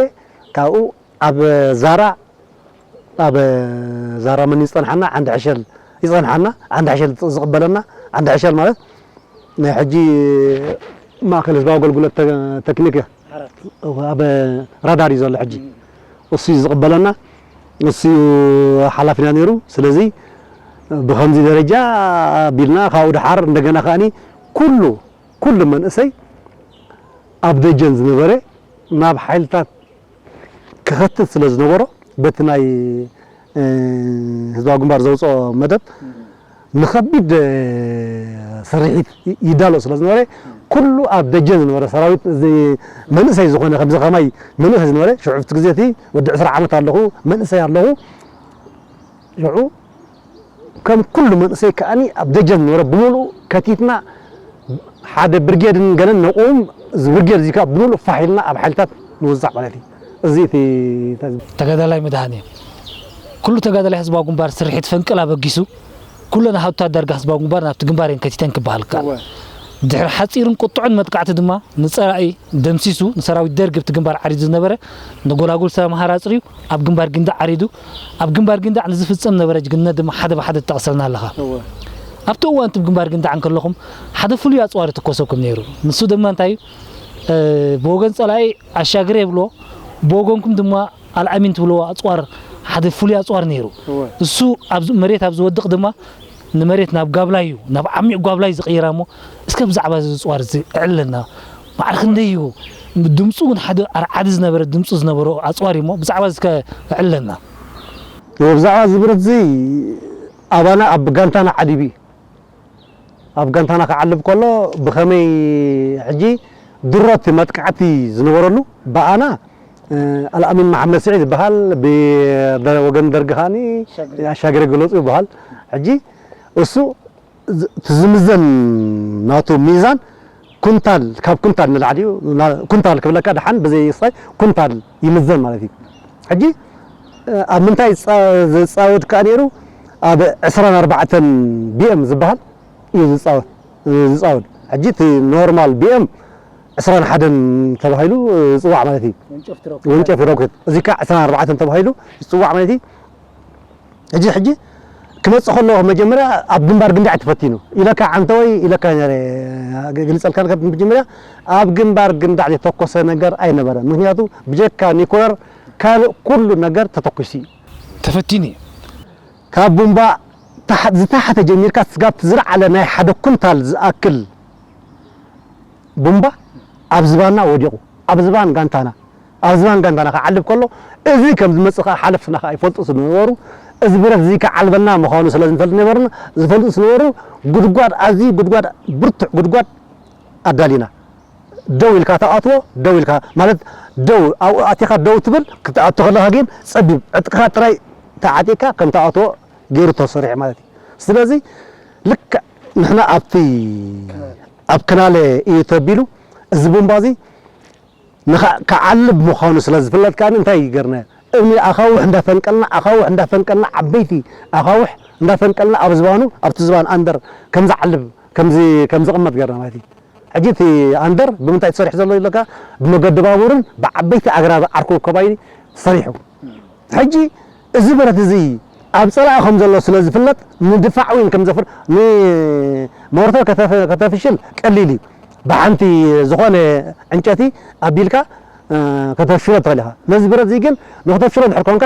ካብኡ ኣብ ዛራ ኣብ ዛራ መን ይጸንሓና? ዓንዲ ሕሸል ይጸንሓና። ዓንዲ ሕሸል ዝቕበለና ዓንዲ ሕሸል ማለት ናይ ሕጂ ማእከል ህዝባዊ ኣገልግሎት ተ- ተክኒክ እዩ። ኣብ ራዳር እዩ ዘሎ ሕጂ። እሱ እዩ ዝቕበለና፣ እሱ እዩ ሓላፊና ነይሩ። ስለዚ ብኸምዚ ደረጃ ቢልና ካብኡ ደሓር እንደገና ከኣኒ ኩሉ ኩሉ መንእሰይ ኣብ ደጀን ዝነበረ ናብ ሓይልታት ክኸትት ስለ ዝነበሮ በቲ ናይ እ፣ ህዝባዊ ግንባር ዘውፅኦ መደብ ንኸቢድ እ፣ ስርሒት ይ- ይዳሎ ስለ ዝነበረ ኩሉ ኣብ ደጀን ዝነበረ ሰራዊት፣ እዚ መንእሰይ ዝኾነ፣ ከምዚ ከማይ መንእሰይ ዝነበረ፣ ሽዑ ኣብቲ ግዜ እቲ ወዲ ዕስራ ዓመት ኣለኹ፣ መንእሰይ ኣለኹ። ሽዑ ከም ኩሉ መንእሰይ ከኣኒ ኣብ ደጀን ዝነበረ ብምሉኡ ከቲትና፣ ሓደ ብርጌድን ገለን ነቑም፣ እዚ ብርጌድ እዚ ከኣ ብምሉእ ፋሕ ኢልና ኣብ ሓይልታት ንውዛዕ ማለት እዩ። እዚ እቲ ተጋዳላይ መድሃኔ፣ ኩሉ ተጋዳላይ ህዝባዊ ግንባር ስርሒት ፈንቅል ኣበጊሱ፣ ኩለን ሃብታት ዳርጋ ህዝባዊ ግንባር ናብቲ ግንባር እየን ከቲተን ክበሃል ይከኣል። እወ። ድሕሪ ሓጺርን ቁጡዕን መጥቃዕቲ ድማ ንጸላኢ ደምሲሱ፣ ንሰራዊት ደርግ ኣብቲ ግንባር ዓሪዱ ዝነበረ፣ ንጎላጉል ሰምሃር ኣጽርዩ፣ ኣብ ግንባር ጊንዳዕ ዓሪዱ፣ ኣብ ግንባር ጊንዳዕ ንዝፍጸም ነበረ ጅግንነት ድማ ሓደ ብሓደ ትጠቕሰልና ኣለኻ። እወ። ኣብቲ እዋን እቲ ግንባር ጊንዳዕ እንከለኹም ሓደ ፍሉይ ኣጽዋር ይትኮሰኩም ነይሩ። ንሱ ድማ እንታይ እዩ? እ፣ ብወገን ጸላኢ ኣሻግሬ ይብልዎ፣ ብወገንኩም ድማ ኣልኣሚን ትብልዎ ኣጽዋር፣ ሓደ ፍሉይ ኣጽዋር ነይሩ። እወ። እሱ ኣብ ዝ-፣ መሬት ኣብ ዝወድቕ ድማ ንመሬት ናብ ጋብላይ እዩ፣ ናብ ዓሚቕ ጓብላይ ዝቕይራ እሞ፣ እስከ ብዛዕባ እዚ ኣጽዋር እዚ እዕለና። ማዕረ ክንደይ እዩ? ድምጹ እውን ሓደ ኣርዓዲ ዝነበረ ድምጹ ዝነበሮ ኣጽዋር እዩ እሞ፣ ብዛዕባ እዚ እስከ እዕለና። እወ፣ ብዛዕባ እዚ ብረት እዚ ኣባና ኣብ ጋንታና ዓሊቡ እዩ። ኣብ ጋንታና ክዓልብ ከሎ ብኸመይ፣ ሕጂ ድሮ እቲ መጥቃዕቲ ዝነበረሉ ብኣና፣ እ፣ ኣልኣሚን መሓመድ ስዒድ ይበሃል፣ ብወገን ደርጊ ከኣኒ ኣሻግሬ ገለጹ ይበሃል። ሕጂ እሱ ዝ-፣ እቲ ዝምዘን ናቱ ሚዛን ኩንታል፣ ካብ ኩንታል ንላዕሊ እዩ። ና-፣ ኩንታል ክብለካ ደሓን ብዘይ ስታይ ኩንታል ይምዘን ማለት እዩ። ሕጂ፣ እ፣ ኣብ ምንታይ ዝጻ-፣ ዝጻወት ከኣ ነይሩ? ኣብ ዕስራን ኣርባዕተን ቢ ኤም ዝበሃል እዩ ዝጻወት፣ እ፣ ዝጻወት። ሕጂ እቲ ኖርማል ቢ ኤም ዕስራን ሓደን ተባሂሉ ዝጽዋዕ ማለት እዩ። ወንጨፍቲ ሮኬት። ወንጨፍቲ ሮኬት። እዚ ከኣ ዕስራን ኣርባዕተን ተባሂሉ ዝጽዋዕ ማለት እዩ። ሕጂ፣ ሕጂ ክመጽእ ከሎ መጀመርያ ኣብ ግንባር ግንዳዕ ተፈቲኑ ኢለካ፣ ዓንተወይ ኢለካ ነይረ፣ ግልጸልካ ነበር። መጀመርያ ኣብ ግንባር ግንዳዕ ዝተኮሰ ነገር ኣይነበረን። ምክንያቱ ብጀካ ኒኩለር ካልእ ኩሉ ነገር ተተኩሱ እዩ። ተፈቲኑ እዩ። ካብ ቡምባ ታሕ-፣ ዝተሓተ ጀሚርካ ስጋብ ዝለዓለ ናይ ሓደ ኩንታል ዝኣክል ቡምባ ኣብ ዝባንና ወዲቑ። ኣብ ዝባን ጋንታና፣ ኣብ ዝባን ጋንታና ክዓልብ ከሎ፣ እዚ ከም ዝመጽእ ከኣ ሓለፍትና ከኣ ይፈልጡ ስለ ዝነበሩ፣ እዚ ብረት እዚ ክዓልበና ምዃኑ ስለ ዝፈልጡ ነበርና፣ ዝፈልጡ ስለ ዝነበሩ፣ ጉድጓድ፣ ኣዝዩ ጉድጓድ፣ ብርቱዕ ጉድጓድ ኣዳሊና። ደው ኢልካ ትኣትዎ፣ ደው ኢልካ ማለት፣ ደው፣ ኣብኡ ኣቲኻ ደው ትብል፣ ክትኣቱ ከለኻ ግን ጸቢብ፣ ዕጥቅኻ ጥራይ ተዓጢቕካ ከም ትኣትዎ ገይሩ ተሰሪሑ ማለት እዩ። ስለዚ ልክዕ ንሕና ኣብቲ፣ ኣብ ክናለ እዩ ተቢሉ፣ እዚ ቡምባ እዚ ንኻ-፣ ክዓልብ ምዃኑ ስለ ዝፍለጥ ከኣ እንታይ ገርና? እምኒ ኣኻውሕ እንዳፈንቀልና፣ ኣኻውሕ እንዳፈንቀልና፣ ዓበይቲ ኣኻውሕ እንዳፈንቀልና ኣብ ዝባኑ፣ ኣብቲ ዝባን ኣንደር ከም ዝዓልብ፣ ከም ዝ-፣ ከም ዝቕመጥ ገርና ማለት እዩ። ሕጂ እቲ ኣንደር ብምንታይ ተሰሪሑ ዘሎ ኢለካ? ብመገዲ ባቡርን ብዓበይቲ ኣግራብ ዓርኩ ከባቢ ተሰሪሑ። ሕጂ እዚ ብረት እዚ ኣብ ጸላኢ ከም ዘሎ ስለ ዝፍለጥ፣ ንድፋዕ እውን ከም ዘፍር-፣ ንሞርተር ከተፍ-፣ ከተፍሽል ቀሊል እዩ። ብሓንቲ ዝኾነ ዕንጨቲ ኣቢልካ፣ እ፣ ከተፍሽሎ ትኽእል ኢኻ። ነዚ ብረት እዚ ግን ንክተፍሽሎ እንድሕር ኮንካ፣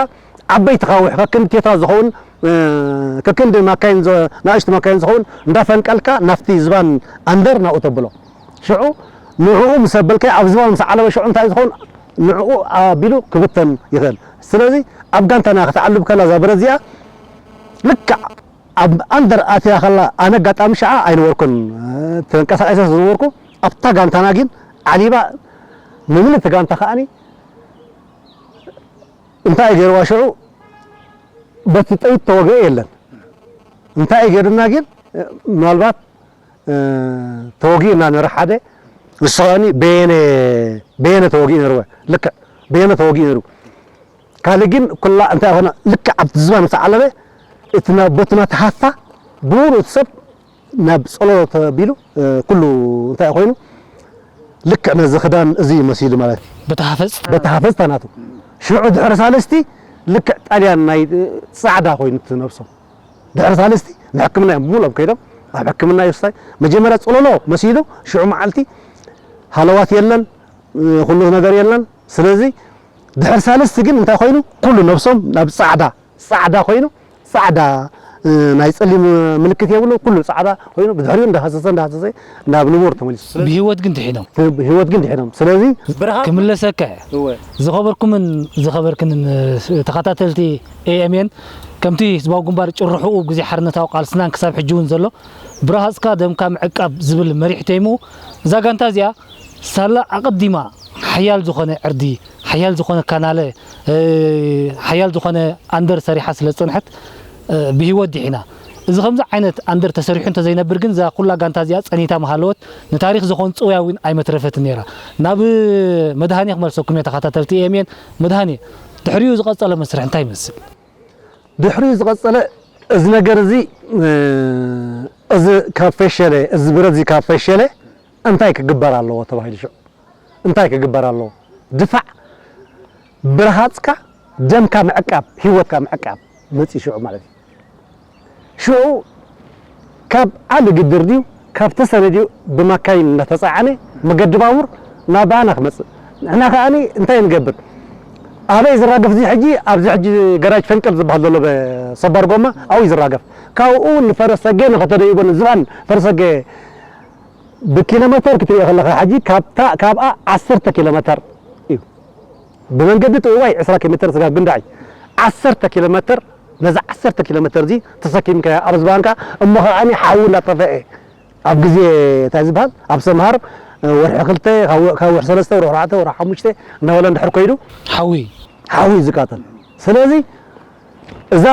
ዓበይቲ ካውሕ ከክንዲ ቴታ ዝኸውን፣ እ፣ ከክንዲ ማካይን ዝ-፣ ንኣሽቱ ማካይን ዝኸውን እንዳፈንቀልካ ናብቲ ዝባን ኣንደር ናብኡ ተብሎ። ሽዑ ንዕኡ ምስ ኣበልካዮ ኣብ ዝባን ምስ ዓለበ ሽዑ እንታይ ዝኸውን ንዕኡ ኣቢሉ ክብተን ይኽእል። ስለዚ ኣብ ጋንታና ክትዓልብ ከላ እዛ ብረት እዚኣ ልክዕ ኣብ ኣንደር ኣትያ ከላ ኣነ ኣጋጣሚ ሽዓ ኣይነበርኩን፣ እ፣ ተንቀሳቒሰ ዝነበርኩ ኣብታ ጋንታና ግን ዓሊባ ንምልእቲ ጋንታ ከኣኒ እንታይ ገይርዋ ሽዑ በቲ ጥይት ተወግአ የለን። እንታይ ገይሩና ግን፣ እ፣ ምናልባት፣ እ፣ ተወጊእና ነረ ሓደ፣ ንሱ ከኣኒ በየነ፣ በየነ ተወጊኡ ነርወ። ልክዕ በየነ ተወጊኡ ነሩ። ካልእ ግን ኩላ እንታይ ኾነ፣ ልክዕ ኣብቲ ዝባን ምስ ዓለበ፣ እቲ ና-፣ በቲ ናቲ ሃፋ ብምሉእ እቲ ሰብ ናብ ጸሎሎ ተቢሉ፣ እ፣ ኩሉ እንታይ ኮይኑ፣ ልክዕ ነዚ ክዳን እዚ መሲሉ ማለት እዩ። በቲ ሃፈጽ? በቲ ሃፈጽታ ናቱ። ሽዑ ድሕሪ ሳልስቲ ልክዕ ጣልያን ናይ፣ እ፣ ጻዕዳ ኮይኑ እቲ ነብሶም። ድሕሪ ሳልስቲ ንሕክምና እዮም ብምሉኦም ከይዶም ኣብ ሕክምና ይወስዳይ። መጀመርያ ጸሎሎ መሲሉ ሽዑ መዓልቲ ሃለዋት የለን፣ እ፣ ኩሉ ነገር የለን። ስለዚ ድሕሪ ሳልስቲ ግን እንታይ ኮይኑ፣ ኩሉ ነብሶም ናብ ጻዕዳ፣ ጻዕዳ ኮይኑ፣ ጻዕዳ፣ እ፣ ናይ ጸሊም ምልክት የብሉ፣ ኩሉ ጻዕዳ ኮይኑ ብድሕሪኡ እንዳሃሰሰ፣ እንዳሃሰሰ ናብ ንቡር ተመሊሱ። ብህይወት ግን ድሒኖም። ህይወት ግን ድሒኖም። ስለዚ ብርሃን ክምለሰካ እየ። እወ። ዝኸበርኩምን ዝኸበርክንን፣ እ፣ ተኸታተልቲ ኤ ኤም ኤን፣ ከምቲ ህዝባዊ ግንባር ጭርሕኡ ኣብ ግዜ ሓርነታዊ ቃልስናን ክሳብ ሕጂ እውን ዘሎ፣ ብረሃጽካ ደምካ ምዕቃብ ዝብል መሪሕ ተይሙ፣ እዛ ጋንታ እዚኣ ሳላ ኣቐዲማ ሓያል ዝኾነ ዕርዲ፣ ሓያል ዝኾነ ካናለ፣ እ፣ ሓያል ዝኾነ ኣንደር ሰሪሓ ስለ ዝጸንሐት፣ እ፣ ብህይወት ዲሒና። እዚ ከምዚ ዓይነት ኣንደር ተሰሪሑ እንተዘይነብር ግን እዛ ኩላ ጋንታ እዚኣ ጸኒታ ምሃለወት፣ ንታሪኽ ዝኾን ጽውያ እውን ኣይመትረፈትን ነይራ። ናብ መድሃኔ ክመልሰኩም እየ ተኸታተልቲ ኤምኤን። መድሃኔ፣ ድሕሪኡ ዝቐጸለ መስርሕ እንታይ ይመስል? ድሕሪኡ ዝቐጸለ እዚ ነገር እዚ፣ እ፣ እዚ ካብ ፈሸለ፣ እዚ ብረት እዚ ካብ ፈሸለ እንታይ ክግበር ኣለዎ ተባሂሉ ሽዑ? እንታይ ክግበር ኣለዎ? ድፋዕ ብረሃጽካ ደምካ ምዕቃብ፣ ህይወትካ ምዕቃብ መጺኡ ሽዑ ማለት እዩ። ሽዑ ካብ ዓሊ ግድር ድዩ፣ ካብ ተሰነ ድዩ ብማካይን እናተጻዕነ መገዲ ባቡር ናብ ኣና ክመጽእ። ንሕና ከኣ እንታይ ንገብር? ኣበይ ዝራገፍ እዚ ሕጂ? ኣብዚ ሕጂ ገራጅ ፈንቅል ዝበሃል ዘሎ በ-፣ ሰባር ጎማ ኣብኡ እዩ ዝራገፍ። ካብኡ ንፈረሰገ ንኸተደይቦ ንዝባን ፈረሰገ ብኪሎ ሜተር ክትሪኦ ከለኻ ሕጂ ካብታ፣ ካብኣ ዓሰርተ ኪሎ ሜተር እዩ። ብመንገዲ ጥውዋይ ዕስራ ኪሎ ሜተር ስጋብ ግንዳዕ እዩ። ዓሰርተ ኪሎ ሜተር፣ ነዛ ዓሰርተ ኪሎ ሜተር እዚ ተሰኪምካያ ኣብ ዝባንካ፣ እሞ ከኣኒ ሓዊ እናጠፈኤ ኣብ ግዜ እንታይ ዝበሃል ኣብ ሰምሃር ወርሒ ክልተ፣ ካብ፣ ካብ ወርሒ ሰለስተ፣ ወርሒ ኣርባዕተ፣ ወርሒ ሓሙሽተ እናበለ እንድሕር ኮይዱ ሓዊ። ሓዊ እዩ ዝቃተል። ስለዚ እዛ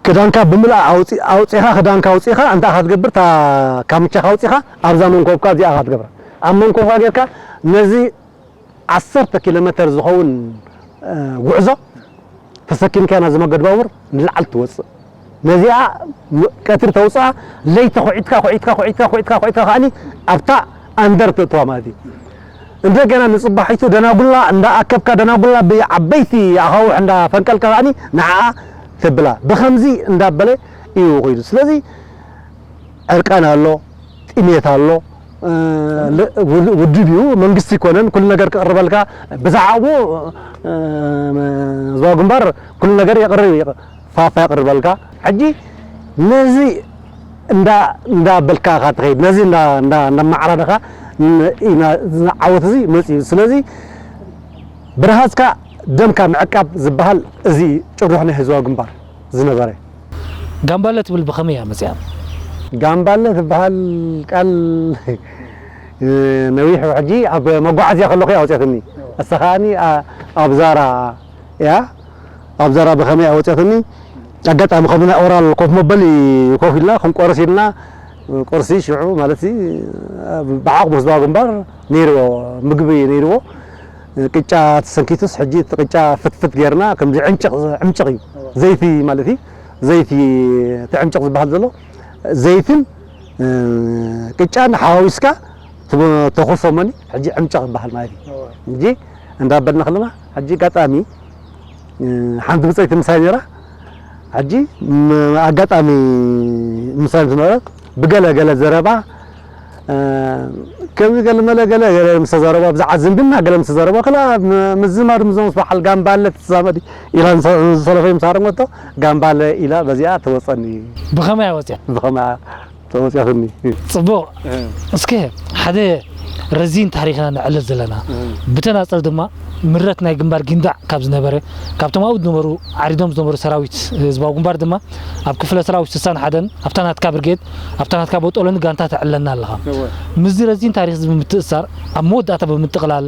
ክዳንካ ብምልኣ ኣውፂ-፣ ኣውፂኻ፣ ክዳንካ ኣውፂኻ እንታይ ኢኻ ትገብር? እታ ካምቻኻ ኣውፂኻ ኣብዛ መንኮብካ እዚኣ ኢኻ ትገብራ። ኣብ መንኮብካ ጌርካ ነዚ ዓሰርተ ኪሎ ሜተር ዝኸውን፣ እ፣ ጉዕዞ ተሰኪምካ ናዚ መገዲ ባቡር ንላዕሊ ትወፅእ። ነዚኣ ም-፣ ቀትሪ ተውፅኣ፣ ለይቲ ኹዒትካ፣ ኹዒትካ፣ ኹዒትካ፣ ኹዒትካ፣ ኹዒትካ ከኣኒ ኣብታ ኣንደር ተእትዋ ማለት እዩ። እንደገና ንፅባሒቱ ደናጉላ እንዳኣከብካ፣ ደናጉላ ብዓበይቲ ኣኻውሕ እንዳፈንቀልካ ከኣኒ ንዓኣ ተብላ። ብኸምዚ እንዳበለ እዩ ኾይዱ። ስለዚ ዕርቃን ኣሎ፣ ጥሜት ኣሎ፣ እ፣ ል-፣ ውድ-፣ ውድብ እዩ፣ መንግስቲ ኣይኮነን ኩሉ ነገር ክቕርበልካ። ብዛዕባኡ፣ እ፣ ህዝባዊ ግንባር ኩሉ ነገር የቕርብ፣ ይቕ-፣ ፋፋ የቕርበልካ። ሕጂ ነዚ እንዳ-፣ እንዳበልካ ኢኻ ትኸይድ፣ ነዚ እንዳ-፣ እንዳ-፣ እንዳማዕራረኻ ን-፣ ኢና፣ እዚ ዓወት እዚ መፂኡ። ስለዚ ብረሃፅካ ደምካ ምዕቃብ ዝበሃል እዚ ጭርሖ ናይ ህዝባዊ ግንባር ዝነበረ። ጋምባለ ትብል ብኸመይ እያ መፂኣ? ጋምባለ ትበሃል ቃል ነዊሕ ሕጂ ኣብ መጓዓዝያ ከለኹ እያ ኣውፅያትኒ። እሳ ከኣኒ ኣ-፣ ኣብ ዛራ እያ፣ ኣብ ዛራ ብኸመይ ኣውፅያትኒ? ኣጋጣሚ ከምዚ ናይ ኦራል ኮፍ መበሊ ኮፍ ኢልና ክንቆርስ ኢልና፣ ቁርሲ ሽዑ ማለት ብዓቕሙ ህዝባዊ ግንባር ነይርዎ፣ ምግቢ ነይርዎ። ቅጫ ተሰንኪቱስ፣ ሕጂ እቲ ቅጫ ፍትፍት ጌርና፣ ከምዚ ዕምጭቕ፣ ዕምጭቕ እዩ። እዋ። ዘይቲ ማለት እዩ። ዘይቲ፣ እቲ ዕምጭቕ ዝበሃል ዘሎ፣ ዘይትን፣ እ፣ ቅጫን ሓዋዊስካ ትበ-፣ ተኹሶ እሞኒ፣ ሕጂ ዕምጭቕ ይበሃል ማለት እዩ። እዋ። ሕጂ እንዳበልና ከለና፣ ሕጂ ኣጋጣሚ፣ እ፣ ሓንቲ ብፀይቲ ምሳይ ነይራ። ሕጂ፣ ም-፣ ኣጋጣሚ ምሳይ ምስ ነበረት፣ ብገለ ገለ ዘረባ፣ እ፣ ከምዚ ገለ መለ ገለ ገለ ምስ ተዛረባ፣ ብዛዕባ ዝምድና ገለ ምስ ተዛረባ፣ ክላ ም-፣ ምዝማድ ምስዞም በዓል ጋምባለ ትዛመድ ኢላ ንሰ-፣ ንዝሰለፈ ምስ ኣረመቶ፣ ጋምባለ ኢላ በዚኣ ተወፀኒ። ብኸመይ ኣወፅያ? ብኸመይ ተወፅያትኒ። ጽቡቕ። እ። እስከ ሓደ ረዚን ታሪኽና ነዕልል ዘለና። እ። ብተናጸል ድማ ምረት ናይ ግንባር ጊንዳዕ ካብ ዝነበረ፣ ካብቶም ኣብኡ ዝነበሩ ዓሪዶም ዝነበሩ ሰራዊት ህዝባዊ ግንባር ድማ ኣብ ክፍለ ሰራዊት ስሳን ሓደን ኣብታ ናትካ ብርጌድ፣ ኣብታ ናትካ ቦጦሎኒ ጋንታ ተዕለና ኣለኻ። እወ። ምስዚ ረዚን ታሪኽ እዚ ብምትእሳር፣ ኣብ መወዳእታ ብምጥቕላል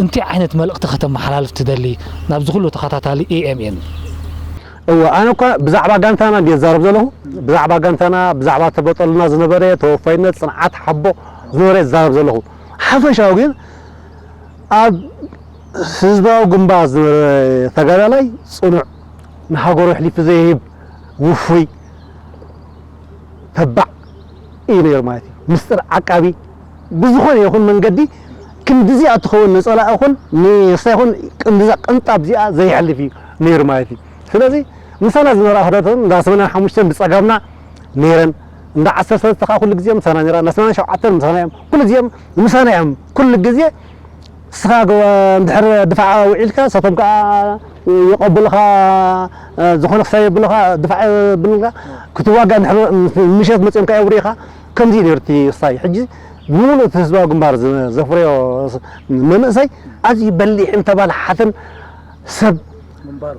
እንታይ ዓይነት መልእኽቲ ከተመሓላልፍ ትደሊ ናብዚ ኩሉ ተኸታታሊ ኤ ኤም ኤን? እወ፣ ኣነ እኳ ብዛዕባ ጋንታና እንድየ ዝዛረብ ዘለኹ። ብዛዕባ ጋንታና፣ ብዛዕባ ተበጠሉና ዝነበረ ተወፋይነት፣ ጽንዓት፣ ሓቦ ዝነበረ ዝዛረብ ዘለኹ። ሓፈሻዊ ግን ኣብ ህዝባዊ ግንባር ዝነበረ ተጋዳላይ ጽኑዕ፣ ንሃገሩ ኣሕሊፉ ዘይህብ፣ ውፉይ፣ ተባዕ እዩ ነይሩ ማለት እዩ። ምስጢር ዓቃቢ ብዝኾነ ይኹን መንገዲ ክንድዚኣ ትኸውን ንጸላኢ ይኹን ንሳ ይኹን ክንድዛ ቅንጣብ እዚኣ ዘይሕልፍ እዩ ነይሩ ማለት እዩ። ስለዚ ምሳና ዝነበራ ኣሕዋት እንዳ ሰማንያን ሓሙሽተን ብጸጋምና ነይረን፣ እንዳ ዓሰርተ ሰለስተ ከዓ ኩሉ ግዜ ምሳና ነይራ፣ እንዳ ሰማንያን ሸውዓተን ምሳና እዮም፣ ኩሉ ግዜ ምሳና እዮም። ኩሉ ግዜ ንስኻ ገ-፣ እንድሕር ድፋዕ ውዒልካ፣ ንሳቶም ከኣ ይቐብሉኻ፣ ዝኾነ ክሳብ የብሉኻ፣ ድፋዕ የብሉኻ፣ ክትዋጋእ እንድሕር ምሸት መጺኦም ከኣ የውርዩኻ። ከምዚ እዩ ነይሩ እቲ ክሳይ ሕጂ ብምሉእ እቲ ህዝባዊ ግንባር ዘ-፣ ዘፍረዮ መንእሰይ ኣዝዩ በሊሕን ተባላሓትን ሰብ ምንባሩ።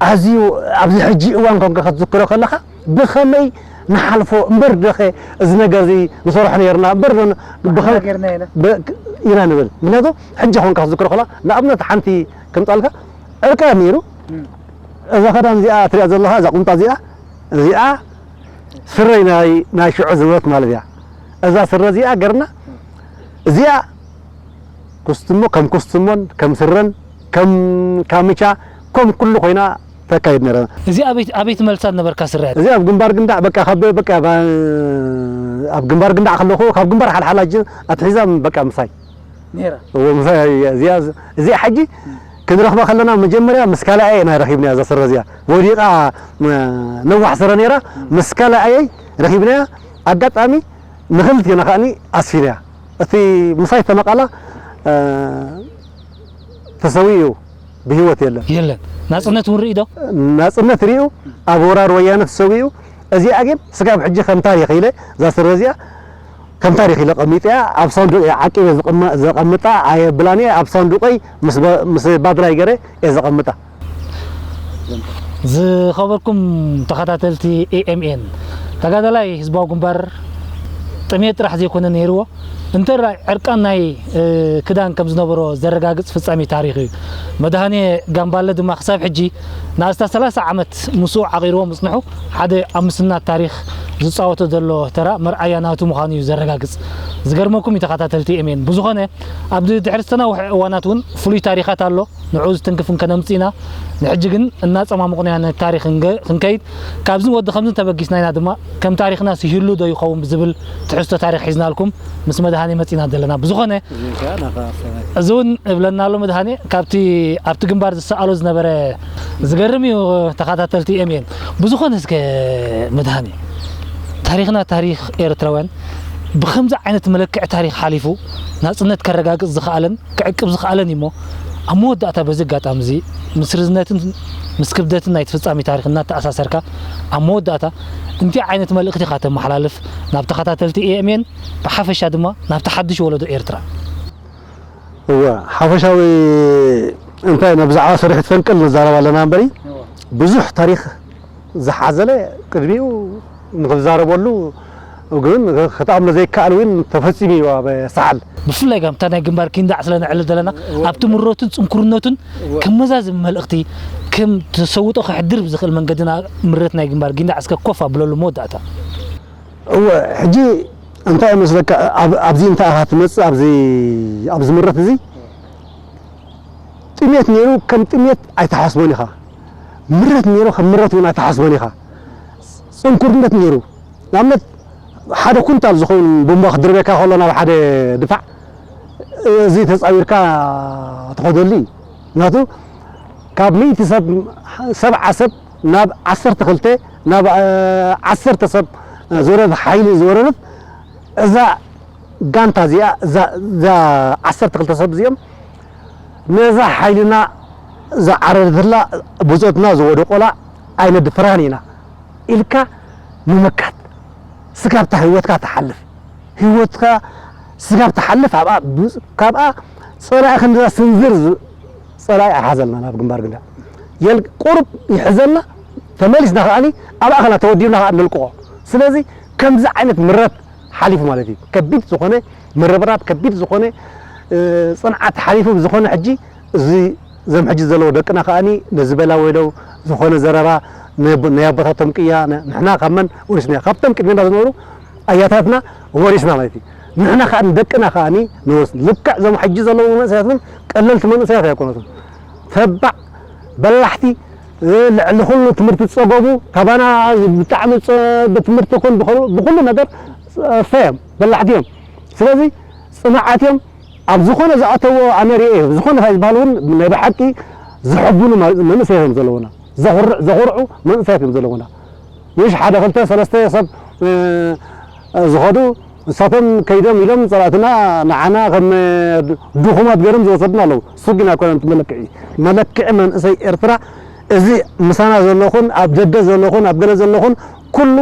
ኣዝዩ ኣብዚ ሕጂ እዋን ኮንካ ክትዝክሮ ከለኻ ብኸመይ ንሓልፎ እምበር ደኸ እዚ ነገር እዚ ንሰርሖ ነርና እምበር ዶ ን- ብኸ- ጌርና ኢና። ብ- ኢና ንብል። ምክንያቱ ሕጂ ኮንካ ክትዝክሮ ከለኻ ንኣብነት ሓንቲ ከምጻልካ ዕርቃን ነይሩ። እዛ ኸዳን እዚኣ ትሪኣ ዘለኻ እዛ ቁምጣ እዚኣ እዚኣ ስረይ ናይ ናይ ሽዑ ዝነበረት ማለት እያ። እዛ ስረ እዚኣ ገርና እዚኣ ኩስትሞ ከም ኩስትሞን ከም ስረን ከም ካምቻ ከም ኩሉ ኮይና ተካይድ ነረ። እዚ ኣበይ ኣበይ ትመልሳ ነበርካ ስርያት? እዚ ኣብ ግንባር ግንዳዕ በቃ ካብ በቃ ባ- ኣብ ግንባር ግንዳዕ ከለኹ ካብ ግንባር ሓልሓላ እጅ ኣትሒዛ በቃ ምሳይ ነይራ። እዎ ምሳይ እዚኣ እዚኣ ሕጂ ክንረኽባ ከለና መጀመርያ ምስ ካልኣይ ኢና ረኺብና እዛ ስረ እዚኣ ወዲቓ ነዋሕ ስረ ነይራ ምስ ካልኣየይ ረኺብናያ ኣጋጣሚ ንኽልቲና ከኣኒ ኣስፊናያ እቲ ምሳይ ተመቓላ ተሰዊኡ ብህይወት የለን። የለን። ናጽነት እውን ርእዩ ዶ? ናጽነት ርእዩ ኣብ ወራር ወያነ ተሰዊኡ። እዚኣ ግን ስጋብ ሕጂ ከም ታሪኽ ኢለ እዛ ስረ እዚኣ ከም ታሪኽ ኢለ ቀሚጠያ ኣብ ሳንዱቕ እየ ዓቂበ ዝቕመ- ዘቐምጣ ኣየብላን እየ ኣብ ሳንዱቐይ ምስ በ- ምስ ባድራይ ገረ እየ ዘቐምጣ። ዝኸበርኩም ተኸታተልቲ ኤኤምኤን ተጋዳላይ ህዝባዊ ግንባር ጥሜት ጥራሕ ዘይኮነ ነይርዎ እንተራይ ዕርቃን ናይ ክዳን ከም ዝነበሮ ዘረጋግጽ ፍጻሜ ታሪኽ እዩ። መድሃኔ ጋምባለ ድማ ክሳብ ሕጂ ንኣስታት ሰላሳ ዓመት ምስኡ ዓቒርዎ ምጽንሑ ሓደ ኣብ ምስናድ ታሪኽ ዝጻወቶ ዘሎ ተራ መርኣያ ናቱ ምዃኑ እዩ ዘረጋግጽ። ዝገርመኩም እዩ ተኸታተልቲ ኤሜን። ብዝኾነ ኣብ ድሕሪ ዝተናውሐ እዋናት እውን ፍሉይ ታሪኻት ኣሎ። ንዕኡ ዝትንክፍ እንከነምጽእ ኢና። ንሕጂ ግን እናጸማሙቕና ነቲ ታሪኽ ክንከይድ ካብዝን ወዲ ከምዝን ተበጊስና ኢና ድማ ከም ታሪኽና ስሂሉ ዶ ይኸውን ብዝብል ትሕዝቶ ታሪኽ ሒዝናልኩም ምስ መድሃኔ መጺና ዘለና። ብዝኾነ እዚ እውን እብለና ኣሎ መድሃኔ ካብቲ ኣብቲ ግንባር ዝሰኣሎ ዝነበረ ዝገርም እዩ ተኸታተልቲ ኤምኤን። ብዝኾነ እስከ መድሃኔ ታሪኽና ታሪኽ ኤርትራውያን ብኸምዚ ዓይነት መለክዒ ታሪኽ ሓሊፉ ናጽነት ከረጋግጽ ዝኸኣለን ክዕቅብ ዝኸኣለን እዩ እሞ ኣብ መወዳእታ በዚ ኣጋጣሚ እዚ ምስ ርዝነትን ምስ ክብደትን ናይቲ ፍጻሜ ታሪኽ እናተኣሳሰርካ ኣብ መወዳእታ እንታይ ዓይነት መልእኽቲ ኢኻ ተመሓላልፍ ናብ ተኸታተልቲ ኤኤምኤን ብሓፈሻ ድማ ናብቲ ሓድሽ ወለዶ ኤርትራ? እወ ሓፈሻዊ እንታይ ኢና ብዛዕባ ስርሒት ፈንቅል ንዛረብ ኣለና እምበሪ ብዙሕ ታሪኽ ዝሓዘለ ቅድሚኡ ንክዛረበሉ ግን ክትኣምኖ ዘይከኣል እውን ተፈፂሙ እዩ ኣብ ሰዓል። ብፍላይ ጋምታ ናይ ግንባር ጊንዳዕ ስለ ነዕልል ዘለና ኣብቲ ምረቱን ፅንኩርነቱን ከመዛዝም መልእኽቲ ከም ተሰውጦ ከሕድር ብዝኽእል መንገድና ምረት ናይ ግንባር ጊንዳዕ እስከ ኮፍ ኣብለሉ መወዳእታ። እወ ሕጂ እንታይ መስለካ ኣብዚ እንታይ ኢኻ ትመፅእ ኣብዚ ምረት እዚ ጥሜት ነይሩ ከም ጥሜት ኣይትሓስቦን ኢኻ። ምረት ነይሩ ከም ምረት እውን ኣይትሓስቦን ኢኻ። ፅንኩርነት ነይሩ ንኣብነት ሓደ ኩንታል ዝኸውን ቡምባ ክድርበካ ከሎ ናብ ሓደ ድፋዕ እዚ ተፃዊርካ ትኸደሉ እዩ። ምክንያቱ ካብ ሚእቲ ሰብ ሰብዓ ሰብ ናብ ዓሰርተ ክልተ ናብ ዓሰርተ ሰብ ዝወረድ ሓይሊ ዝወረደት እዛ ጋንታ እዚኣ እዛ ዓሰርተ ክልተ ሰብ እዚኦም ነዛ ሓይልና ዝዓረደትላ ብፆትና ዝወደቆላ ኣይነድፍራን ኢና ኢልካ ምምካት ስጋብታ ህይወትካ ትሓልፍ ህይወትካ ስጋብ ትሓልፍ ኣብኣ ካብኣ ፀላኢ ክንድዛ ስንዝር ፀላኢ ኣይሓዘልና ናብ ግንባር ግንዳ የል ቁሩብ ይሕዘልና ተመሊስና ከዓኒ ኣብኣ ከላ ተወዲብና ከዓ ነልቅቆ ስለዚ ከምዚ ዓይነት ምረት ሓሊፉ ማለት እዩ። ከቢድ ዝኾነ ምርብራብ፣ ከቢድ ዝኾነ ፅንዓት ሓሊፉ ብዝኾነ ሕጂ እዚ እዞም ሕጂ ዘለዉ ደቅና ከዓኒ ነዚ በላ ወይለው ዝኾነ ዘረባ ናይ ኣቦታቶም ቅያ ንሕና ካብ መን ወሪስናዮ? ካብቶም ቅድሜና ዝነበሩ ኣያታትና ወሪስና ማለት እዩ። ንሕና ከዓኒ ደቅና ከዓኒ ንወርስ ልክዕ እዞም ሕጂ ዘለዉ መንእሰያት እውን ቀለልቲ መንእሰያት ኣይኮነቱን። ተባዕ በላሕቲ ልዕሊ ኩሉ ትምህርቲ ዝፀገቡ ካባና ብጣዕሚ ብትምህርቲ ይኹን ብኩሉ ነገር ኣስታ እዮም በላሕቲ እዮም። ስለዚ ፅኑዓት እዮም ኣብ ዝኾነ ዝኣተዎ ኣነ ሪኤ እዮም ዝኾነ እንታይ ዝበሃል እውን ናይ ብሓቂ ዝሕብኑ መንእሰያት እዮም ዘለዉና ዘኹርዑ መንእሰያት እዮም ዘለዉና። ምሽ ሓደ ክልተ ሰለስተ ሰብ ዝኸዱ ንሳቶም ከይዶም ኢሎም ፀላእትና ንዓና ከም ድኹማት ገይሮም ዝወሰዱና ኣለዉ። እሱ ግን ኣይኮነን እቲ መለክዒ። መለክዒ መንእሰይ ኤርትራ እዚ ምሳና ዘለኹን ኣብ ደገ ዘለኹን ኣብ ገለ ዘለኹን ኩሉ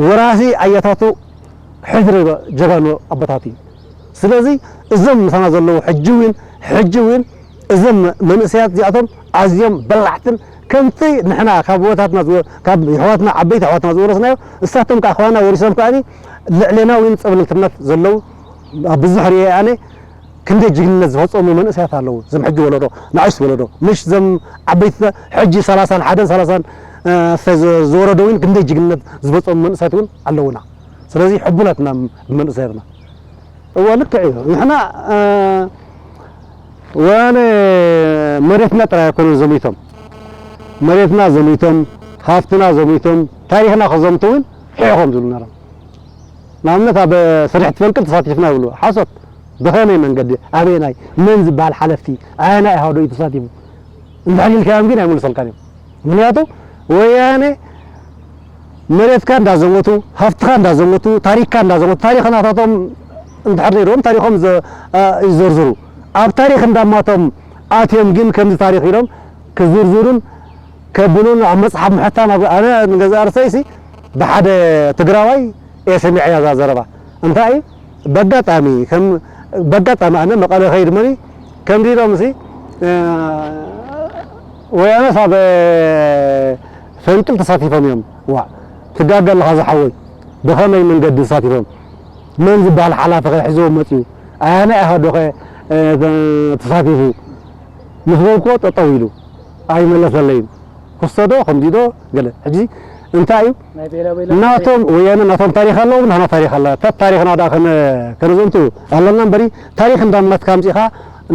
ወራሲ ኣያታቱ ሕድሪ ጀጋኑ ኣቦታት እዩ። ስለዚ እዞም ምሳና ዘለዉ ሕጂ እውን ሕጂ እውን እዞም መንእሰያት እዚኣቶም ኣዝዮም በላሕትን ከምቲ ንሕና ካብ ኣቦታትና ዝወ-፣ ካብ ኣሕዋትና፣ ዓበይቲ ኣሕዋትና ዝወረስናዮ፣ እሳቶም ከኣ ኣሕዋትና ወሪሶም ከኣኒ ልዕሌና እውን ጸብለልትነት ዘለዉ ኣብ ብዙሕ ርእየ ኣነ ክንደይ ጅግንነት ዝፈጸሙ መንእሰያት ኣለዉ። እዞም ሕጂ ወለዶ፣ ንኣሽቱ ወለዶ፣ ምሽ እዞም ዓበይቲ ሕጂ ሰላሳን ሓደን ሰላሳን፣ እ፣ ዝወረዶ እውን ክንደይ ጅግንነት ዝፈጸሙ መንእሰያት እውን ኣለዉና። ስለዚ ሕቡናት ኢና ብመንእሰያትና። እወ፣ ልክዕ እዩ። ንሕና፣ እ፣ ወያነ መሬትና ጥራይ ኣይኮነን ዘሚቶም። መሬትና ዘሚቶም፣ ሃፍትና ዘሚቶም፣ ታሪኽና ክዘምቱ እውን ሒኾም ዝብሉ ነይሮም። ንኣብነት ኣብ ስርሒት ፈንቅል ተሳቲፍና ይብሉ። ሓሶት። ብኸመይ መንገዲ? ኣበየናይ? መን ዝበሃል ሓለፍቲ? ኣየናይ ኣሃዱ እዩ ተሳቲፉ? እንድሕር ኢልካዮም ግን ኣይምልሰልካን እዮም። ምኽንያቱ ወያነ መሬትካ እንዳዘመቱ፣ ሃፍትኻ እንዳዘመቱ፣ ታሪኽካ እንዳዘመቱ፣ ታሪኽ ናታቶም እንድሕር ነይርዎም ታሪኾም ዘ-፣ አ፣ ይዘርዝሩ። ኣብ ታሪኽ እንዳማቶም ኣትዮም ግን ከምዚ ታሪኽ ኢሎም ክዝርዝሩን ከብሉን ኣብ መጽሓፍ ምሕታም ኣብ-፣ ኣነ ንገዛእ ርእሰይሲ ብሓደ ትግራዋይ እየ ሰሚዐያ እዛ ዘረባ። እንታይ እዩ? በጋጣሚ ከም፣ በጋጣሚ ኣነ መቐለ ከይድ መኒ ከምዚ ኢሎምሲ፣ እ፣ ወያነስ ኣብ ፈንቅል ተሳቲፎም እዮም። ዋ፣ ትጋገ ኣለኻ ዝሓወይ። ብኸመይ መንገዲ ተሳቲፎም? መን ዝበሃል ሓላፊ ከ ሒዝዎም መጺኡ? ኣየናይ ኣሃዱ ከ፣ እ፣ ተሳቲፉ? ምስ በልኩዎ ጠጠው ኢሉ። ኣይመለሰለይን። ክስቶ ዶ፣ ከምዚ ዶ፣ ገለ። ሕጂ እንታይ እዩ? ናይ ቤላ ቤላ ናቶም፣ ወያነ ናቶም ታሪኽ ኣለዎም፣ ንሕና ታሪኽ ኣለና። ተት ታሪኽና ደኣ ከነ-፣ ከነዘንቱ ኣለና እምበሪ፣ ታሪኽ እንዳመትካ ኣምጺኻ፣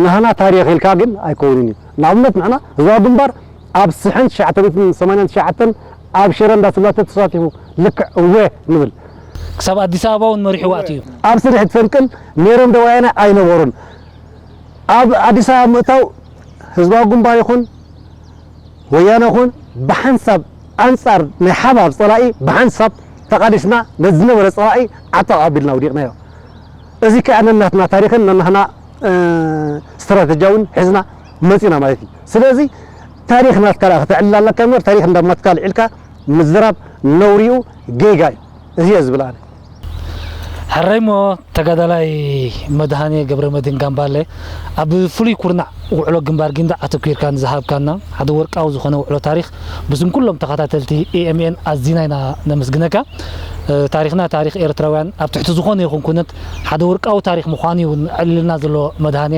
ንሕና ታሪኽ ኢልካ ግን ኣይከውንን እዩ። ንኣብነት ንሕና ህዝባዊ ግንባር ኣብ ስሕን ትሽዓተ ሚእትን ሰማንያን ትሽዓተን ኣብ ሽረ እንዳስላተ ተሳቲፉ፣ ልክዕ እወ ንብል። ክሳብ ኣዲስ ኣበባ እውን መሪሕዋ ኣትዩ። ኣብ ስርሒት ፈንቅል ነይሮም ዶ ወያነ? ኣይነበሩን። ኣብ ኣዲስ ኣበባ ምእታው ህዝባዊ ግንባር ይኹን ወያነ ይኹን ብሓንሳብ ኣንጻር ናይ ሓባር ጸላኢ ብሓንሳብ ተቓሊስና ነቲ ዝነበረ ጸላኢ ዓጠቕ ኣቢልና ኣውዲቕናዮ። እዚ ከኣ ነናትና ታሪኽን ነናትና፣ እ፣ ስትራተጂያውን ሒዝና መጺና ማለት እዩ። ስለዚ ታሪኽ ናትካ ደኣ ከተዕልል ኣለካ እምበር ታሪኽ እንዳማትካ ኣልዒልካ ምዝራብ ነውሪኡ ጌጋ እዩ። እዚ እየ ዝብል ኣነ። ሕራይ እሞ ተጋዳላይ መድሃኔ ገብረመድህን ጋምባለ፣ ኣብ ፍሉይ ኩርናዕ ውዕሎ ግንባር ጊንዳዕ ኣተኲርካ ንዝሃብካና ሓደ ወርቃዊ ዝኾነ ውዕሎ ታሪኽ ብስም ኩሎም ተኸታተልቲ ኤ ኤም ኤን ኣዚና ኢና ነመስግነካ። እ፣ ታሪኽና ታሪኽ ኤርትራውያን ኣብ ትሕቲ ዝኾነ ይኹን ኩነት ሓደ ወርቃዊ ታሪኽ ምዃኑ እዩ ንዕልልና ዘሎ መድሃኔ።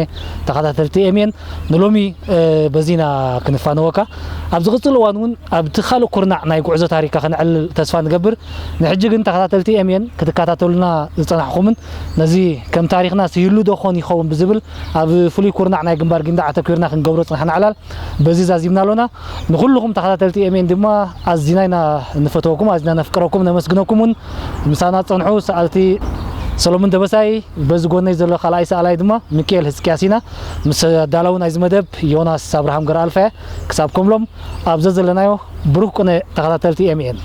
ተኸታተልቲ ኤም ኤን ንሎሚ፣ እ፣ በዚና ክንፋነወካ። ኣብ ዝቕጽል እዋን እውን ኣብቲ ካልእ ኩርናዕ ናይ ጉዕዞ ታሪኽካ ከነዕልል ተስፋ ንገብር። ንሕጂ ግን ተኸታተልቲ ኤም ኤን ክትከታተሉና ዝጸናሕኩምን ነዚ ከም ታሪኽና ስይሉ ዶ ኾን ይኸውን ብዝብል ኣብ ፍሉይ ኩርናዕ ናይ ግንባር ጊንዳዕ ኣተኲርና ክንገብሮ ጽናሕና ዕላል በዚ ዛዚምና ኣሎና። ንኹልኹም ተኸታተልቲ ኤም ኤን ድማ ኣዚና ኢና ንፈትወኩም፣ ኣዚና ነፍቅረኩም፣ ነመስግነኩም እውን። ምሳና ጸንሑ ሰኣልቲ ሰሎሙን ደበሳይ፣ በዚ ጎነይ ዘሎ ካልኣይ ሰኣላይ ድማ ሚካኤል ህዝቅያስ ኢና። ምስ ኣዳላዊ ናይዚ መደብ ዮናስ ኣብርሃም ገረኣልፋ እየ። ክሳብ ከምሎም ኣብ ዘዘለናዮ ብሩህ ቅነ ተኸታተልቲ ኤም ኤን።